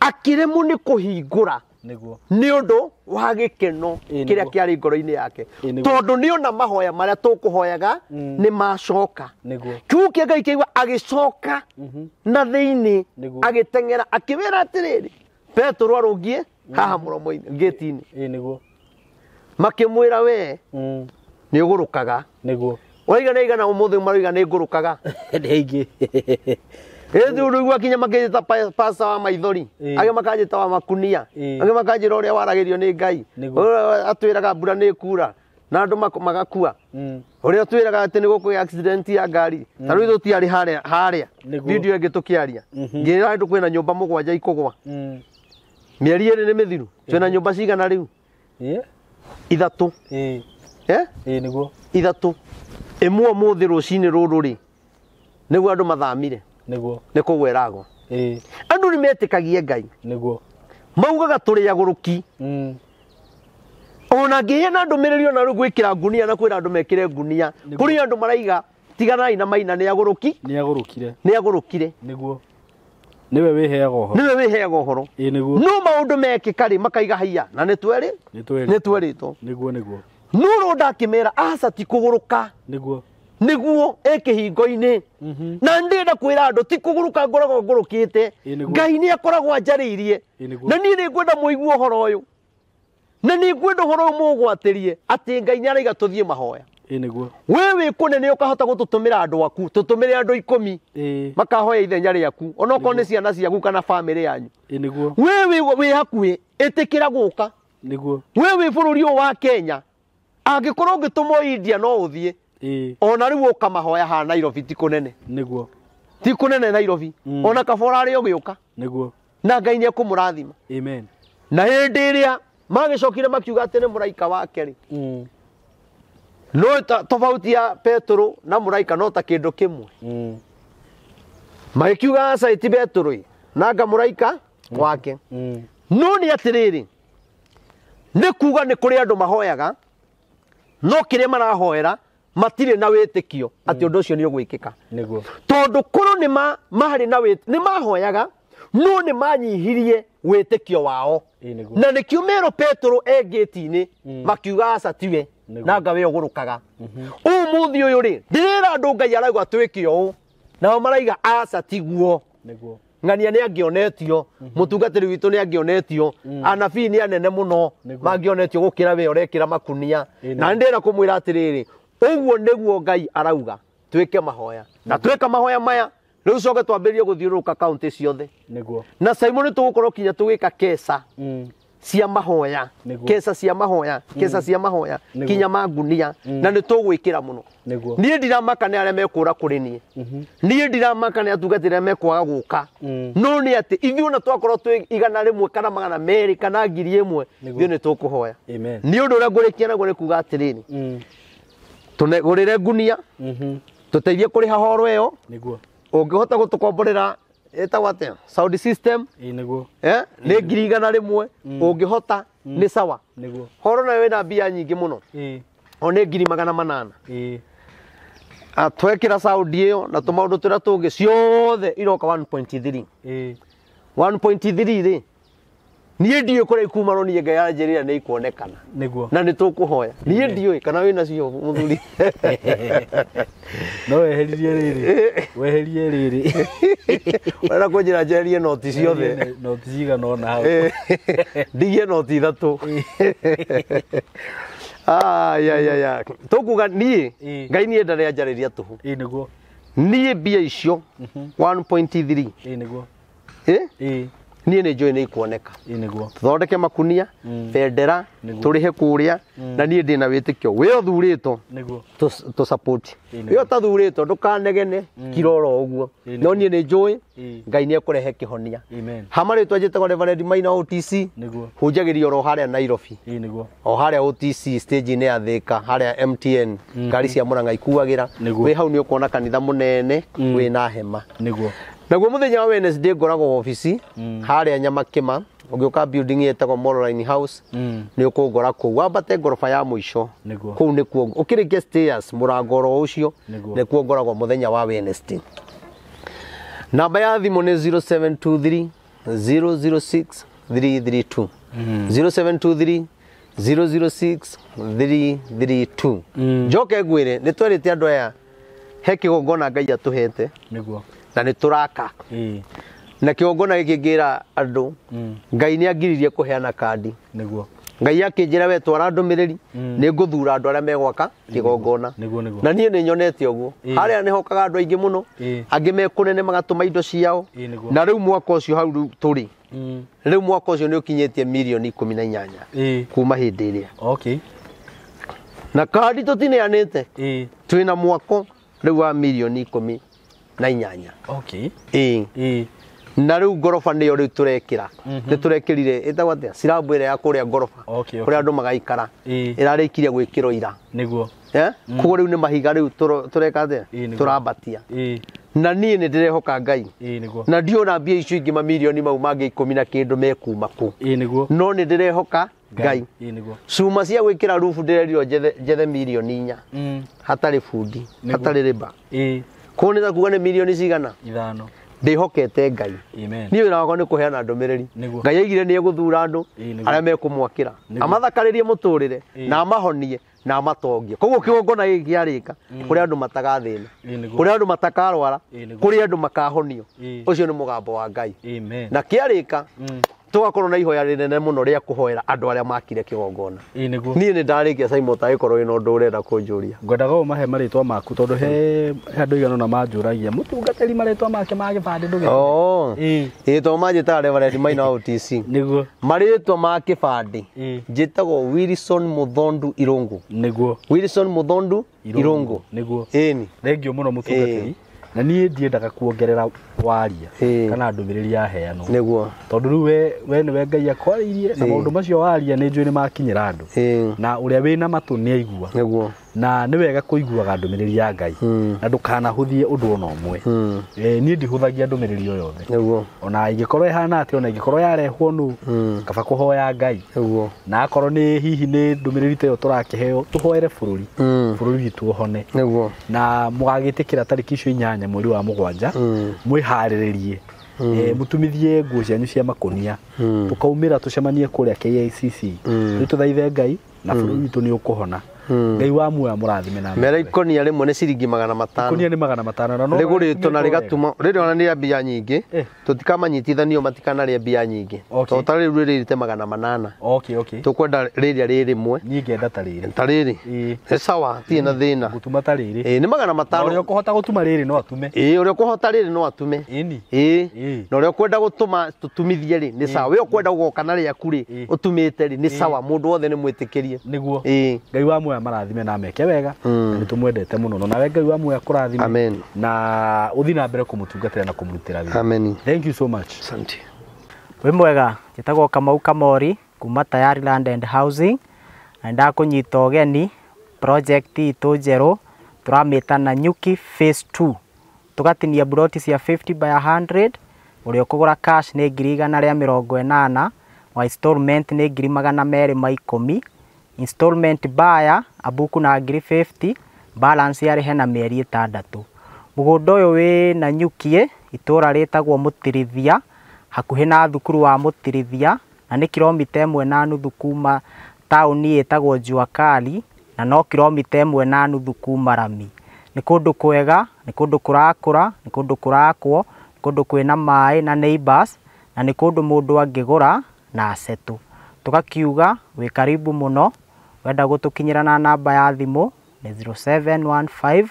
akĩremwo nĩ kũhingũra. Nĩguo. Nĩ ũndũ wa gĩkeno kĩrĩa kĩarĩ ngoro-inĩ yake. Tondũ nĩona mahoya marĩa tũkũhoyaga nĩ macoka. Nĩguo. Kiugo kĩa Ngai kĩigua agĩcoka na thĩinĩ agĩteng'era akĩwĩra atĩrĩrĩ, Petero arũngie haha mũromo-inĩ gate-inĩ. Nĩguo. Makĩmwĩra we nĩ ũgũrũkaga. Nĩguo. Ũraiga nĩ aigana ũmũthĩ marauga nĩ ngũrũkaga. Nĩ aingĩ. Ĩĩ rĩu akinya makĩnjĩta pasta wa maithori, angĩ makanjĩta wa makunia, angĩ makanjĩra ũrĩa waragĩrio nĩ Ngai, atwĩraga mbura nĩ ĩkura na andũ magakua, ũrĩa twĩraga atĩ nĩ gũkũgĩa accident ya ngari. Ta rĩu tũtiarĩ harĩa video ĩngĩ tũkĩaria, ngĩra andũ kwĩna nyũmba 7 ikũgwa. Mĩeri 2 nĩ mĩthiru. Twĩna nyũmba cigana rĩu? 3. Nĩguo. 3. Ĩmwe ũmũthĩ rũcinĩ rũrũ rĩ, nĩguo andũ mathamire. Nĩguo. Nĩ kũgwa ĩragwa. Andũ nĩ metĩkagie Ngai. Nĩguo. Maugaga tũrĩ agũrũki. Ona ngĩheana ndũmĩrĩri ona rĩu gwĩkĩra ngunia na kwĩra andũ mekĩre ngunia, kũrĩ andũ maraiga tiganai na Maina nĩ agũrũki. Nĩ agũrũkire. Nĩ agũrũkire. Nĩguo. Nĩwe wĩheaga ũhoro. Nĩwe wĩheaga ũhoro. Nĩguo. No maũndũ mekĩka rĩ makaiga haiya na nĩ twerĩ. Nĩ twerĩtwo. Nĩguo nĩguo. No Roda akĩmera aca ti kũgũrũka. Nĩguo. Nĩguo ĩkĩhingo-inĩ. Na ndĩrenda kwĩra andũ ti kũgũrũka ngoragwo ngũrũkĩte. Ngai nĩ akoragwo anjarĩirie. Na niĩ nĩ ngwenda mũigue ũhoro ũyũ. Na nĩ ngwenda ũhoro ũyũ mũgwatĩrie atĩ Ngai nĩ araiga tũthiĩ mahoya. Nĩguo. We wĩ kũnene ũkahota gũtũtũmĩra andũ aku, tũtũmĩre andũ 10 makahoya ithenya rĩaku, onokorwo nĩ ciana ciaku kana bamĩrĩ yanyu. Nĩguo. We wĩ hakuhĩ, ĩtĩkĩra gũka. Nĩguo. We wĩ bũrũri ũyũ wa Kenya, angĩkorwo ũngĩtũmwo India no ũthiĩ. Ona rĩu ũka mahoya haha Nairobi ti kũnene. Nĩguo. Ti kũnene Nairobi. Ona kabora arĩ ũgĩũka. Nĩguo. Na Ngai nĩ ekũmũrathima. Amen. Na hĩndĩ ĩrĩa magĩcokire makiuga atĩ nĩ mũraika wake rĩ, no tofauti ya Petero na mũraika no ta kĩndũ kĩmwe. Magĩkiuga aca ti Petero ĩ, nanga mũraika wake. No nĩ atĩrĩrĩ, nĩ kuga nĩ kũrĩ andũ mahoyaga no kĩrĩa marahoera matirĩ na wĩtĩkio atĩ ũndũ ũcio nĩ ũgwĩkĩka. Nĩguo. Tondũ korwo nĩ marĩ na nĩ mahoyaga no nĩ manyihirie wĩtĩkio wao. Na nĩkĩo merwo Petero e gate-inĩ makiuga aca tiwe nanga we ũgũrũkaga. Ũmũthĩ ũyũ rĩ, ndĩrera andũ Ngai arauga twĩke ũũ, nao maraiga aca tiguo. Nĩguo. Ng'ania nĩ angĩonetio, mũtungatĩri witũ nĩ angĩonetio, anabii nĩ anene mũno mangĩonetio gũkĩra we ũrekĩra makunia. Na ndĩrenda kũmwĩra atĩrĩrĩ, ũguo nĩguo Ngai arauga twĩke mahoya. Na twĩka mahoya maya, rĩu coke twambĩrĩrie gũthiũrũrũka kaunti ciothe. Nĩguo. Na Simon tũgũkorwo kinya tũgĩka kesa cia mahoya, kesa cia mahoya, kesa cia mahoya, kinya ma ngunia, na nĩ tũgwĩkĩra mũno. Niĩ ndiramaka nĩ arĩa mekũra kũrĩ niĩ. Niĩ ndiramaka nĩ atungatĩri arĩa mekwaga gũka. No nĩ atĩ ithuĩ ona twakorwo twĩ 100 kana 200 kana 1000, ithuĩ nĩ tũkũhoya. Nĩ ũndũ ũrĩa ngũrĩkia naguo nĩ kuga atĩrĩrĩ, tũgũrĩre ngunia, tũteithie kũrĩha horo ĩyo. Nĩguo. Ũngĩhota gũtũkomborera Ĩtagwo atĩa? Sound system. Ĩĩ nĩguo. Nĩ 100,000 ũngĩhota nĩ sawa. Nĩguo. Horo nayo ĩna mbia nyingĩ mũno. Ĩĩ. O nĩ 800,000. Ĩĩ. Twekĩra sound ĩyo na tũmaũndũ tũrĩa tũngĩ ciothe iroka 1.3. Ĩĩ. 1.3 rĩ niĩ ndiũĩ kũrĩa ikuma no niĩ Ngai anjĩrĩra nĩ ikuonekana. Nĩguo. Na nĩ tũkũhoya. Niĩ ndiũĩ kana wĩna cio mũthuri. No weheririe rĩrĩ. Weherie rĩrĩ. Ũrenda kũnjĩra njeherie noti ciothe. Noti cigana ũna hau. Ndigie noti 3. Aya. Tũkuga niĩ Ngai niĩ ndarĩ anjarĩria tũhũ. Ĩĩ nĩguo. Niĩ mbia icio 1.3. Ĩĩ nĩguo. Ĩĩ. Niĩ nĩ njũĩ nĩ ikuoneka. Ĩĩ nĩguo. Tũthondeke makunia, bendera, tũrĩhe kũrĩa na niĩ ndĩna wĩtĩkio. We ũthurĩtwo. Nĩguo. Tũ support. We ũtathurĩtwo ndũkanegene kiroro ũguo. No niĩ nĩ njũĩ Ngai nĩ ekũrehe kĩhonia. Amen. Hama rĩtwa njĩtagwo Reverend Maina OTC. Nĩguo. Hunjagĩria oro harĩa Nairobi. Ĩĩ nĩguo. O harĩa OTC stage-inĩ ya Thika, harĩa MTN ngari cia Murang'a ikuagĩra. Nĩguo. Wĩ hau nĩ ũkuona kanitha mũnene wĩna hema. Nĩguo. Naguo mũthenya wa Wednesday ngoragwo obici harĩa Nyamakĩma, ũngĩũka building ĩtagwo Moroline House nĩ ũkũngora kũu wambate ngoroba ya mũico. Nĩguo. Kũu nĩkuo ũkĩrĩkia stairs mũrango oro ũcio Nĩguo. nĩkuo ngoragwo mũthenya wa Wednesday. Namba ya thimũ nĩ 0723 006 332. 0723 006 332. Njoke ngwĩre nĩ twerĩte andũ aya he kĩgongona Ngai atũhete. Nĩguo. Na nĩ tũraka. Ĩĩ. Na kĩgongona gĩkĩ ngĩra andũ Ngai nĩ angiririe kũheana kandi. Nĩguo. Ngai akĩnjĩra we twara ndũmĩrĩri nĩ ngũthura andũ arĩa megwaka kĩgongona. Nĩguo nĩguo. Na niĩ nĩ nyonete ũguo. Harĩa nĩ hokaga andũ aingĩ mũno. Angĩ me kũnene magatũma indo ciao. Nĩguo. Na rĩu mwaka ũcio hau rĩu tũrĩ. Rĩu mwaka ũcio nĩ ũkinyĩtie mirioni 18. Ĩĩ. Kuma hĩndĩ ĩrĩa. Okay. Na kandi tũtineanĩte. Ĩĩ. Twĩna mwako rĩu wa mirioni 18. Okay. Ĩĩ. Ĩĩ. Na rĩu ngoroba nĩyo rĩu tũrekĩra. Nĩ tũrekĩrire ĩtagwo atĩa? Silabu ĩrĩa ya kũrĩa ngoroba. Okay, okay. Kũrĩa andũ magaikara. Ĩĩ. Ĩrarĩkirie gwĩkĩrwo ira. Nĩguo. Koguo rĩu nĩ mahiga rĩu tũreka atĩa? Ĩĩ, nĩguo. Tũrambatia. Ĩĩ. Na niĩ nĩ ndĩrehoka Ngai. Ĩĩ nĩguo. Na ndiona mbia icio ingĩ mamirioni mau mangĩ 10 na kĩndũ mekuma kũ. Ĩĩ nĩguo. No nĩ ndĩrehoka Ngai. Ĩĩ nĩguo. Cuma cia gwĩkĩra rubu ndĩrerirwo njethe mirioni 4. Hatarĩ bundi, hatarĩ rĩba. Ĩĩ. Koguo nĩ ta kuga nĩ mirioni cigana? 5. Ndĩhokete Ngai. Amen. Niĩ wĩra wakwa nĩ kũheana ndũmĩrĩri. Nĩguo. Ngai aigire nĩ egũthura andũ Ĩĩ, nĩguo. arĩa mekũmwakĩra. Nĩguo. Amathakarĩrie mũtũrĩre Ĩĩ. na amahonie na amatongie. Koguo kĩgongona gĩkĩ kĩarĩka kũrĩ andũ matagathĩna. Ĩĩ, nĩguo. Kũrĩ andũ matakarwara, Ĩĩ, nĩguo. kũrĩ andũ makahonio. Ĩĩ. Ũcio nĩ mũgambo wa Ngai. Amen. Na kĩarĩka tũgakorwo na ihoya rĩnene mũno rĩa kũhoera andũ arĩa makire kĩgongona. Ĩĩ nĩguo. Niĩ nĩ ndarĩkia Simon tagĩkorwo wĩna ũndũ ũrenda kũnjũria. Ngwendaga ũmahe marĩtwa maku tondũ he andũ aigana ũna manjũragia mũtungatĩri marĩtwa make ma gĩbandĩ ndũgĩ. Oh. Ĩĩ. Ĩĩ to manjĩtaga Reverend Maina wa OTC. Nĩguo. Marĩtwa ma kĩbandĩ Ĩĩ. njĩtagwo Wilson Muthondu Irungu. Nĩguo. Wilson Muthondu Irungu. Nĩguo. Ĩni. Thengio mũno mũtungatĩri. Na niĩ ndiendaga kuongerera waria Ĩĩ. kana ndũmĩrĩri yaheanwo. Nĩguo. Tondũ rĩu we nĩwe Ngai akwarĩirie na maũndũ macio waria nĩ njũĩ nĩ makinyĩra andũ. Ĩĩ. Na ũrĩa wĩna matũ nĩ aigua. Nĩguo. Na nĩ wega kũiguaga ndũmĩrĩri ya Ngai na ndũkanahũthie ũndũ ona ũmwe. Niĩ ndihũthagia ndũmĩrĩri o yothe. Nĩguo. Ona ingĩkorwo ĩhana atĩa, ona ingĩkorwo yarehwo nũ, kaba kũhoya Ngai. Nĩguo. Na akorwo nĩ hihi nĩ ndũmĩrĩri ta ĩyo tũrakĩheo, tũhoere bũrũri. Bũrũri witũ ũhone. Nĩguo. Na mũgagĩtĩkĩra tarĩki icio 8 mweri wa 7 mwĩharĩrĩrie. Mũtumithie nguo cianyu cia makũnia. Tũkaumĩra tũcemanie kũrĩa KICC. Rĩu tũthaithe Ngai na bũrũri witũ nĩ ũkũhona. Ngai wa muoyo amũrathime na Mera ikonia rĩmwe nĩ ciringi 500. Ikonia nĩ 500 na no Rĩgũrĩtwo na rĩgatuma rĩrĩ ona nĩ mbia nyingĩ tũtikamanyitithanio matikanarĩe mbia nyingĩ. Okay. Tondũ ta rĩu rĩrĩte 800. Okay, okay. Tũkwenda rĩrĩa rĩ rĩmwe. Niĩ ngenda ta rĩrĩ. Ta rĩrĩ. Ĩĩ. Nĩ sawa, tirĩ na thĩna. Gũtuma ta rĩrĩ. Ĩĩ nĩ Na 500. ũrĩa ũkũhota gũtuma rĩrĩ no atume. Ĩĩ ũrĩa ũkũhota rĩrĩ no atume. Ĩni. Ĩĩ. Ĩĩ. Na ũrĩa ũkwenda gũtũma tũtumithie rĩ nĩ sawa. We ũkwenda gũgoka na rĩaku rĩ Ĩĩ. ũtumĩte rĩ nĩ sawa. Mũndũ wothe nĩ mwĩtĩkĩrie. Nĩguo. Ĩĩ. Ngai wa muoyo amarathime na ameke wega. Na nĩ tũmwendete mũno. Nawe Ngai wa muoyo akũrathime. Amen. Na ũthiĩ na mbere kũmũtungatĩra na kũmũrutĩra wĩra. Amen. Thank you so much. Asante. Wĩ mwega, njĩtagwo Kamau Kamori kuma Tayari Land and Housing na ndakũnyita ũgeni project itũ njerũ tũramĩta Nanyuki phase 2 tũgatinia ploti cia 50 by 100 Ũrĩa ũkũgũra cash nĩ 180,000, wa installment nĩ 210,000. Installment buyer abuku na 50,000, balance arĩhe na mĩeri 6. Mũgũnda ũyũ wĩ Nanyuki, itũra rĩtagwo Mũtirithia, hakuhĩ na thukuru wa Mũtirithia, na nĩ kilomita 1.5 kuma taũni ĩtagwo Jua Kali, na no kilomita 1.5 kuma rami. Nĩ kũndũ kwega, nĩ kũndũ kũrakũra, nĩ kũndũ kũrakwo, nĩ kũndũ kwĩna maĩ na neighbors, na nĩ kũndũ mũndũ angĩgũra na asetũ. Tũgakiuga wĩ karibu mũno, wenda gũtũkinyĩra na namba ya thimũ nĩ 0715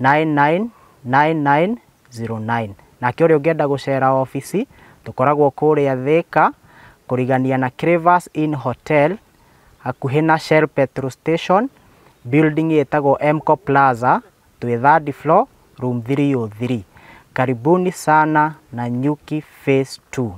999909. Nake ũrĩa ũngĩenda gũcera obici, tũkoragwo kũrĩa Thika, kũrigania na Cravers Inn Hotel, hakuhĩ na Shell petrol station, building ĩtagwo Mco Plaza, twĩ third floor, room 303. Karibuni sana Nanyuki phase 2.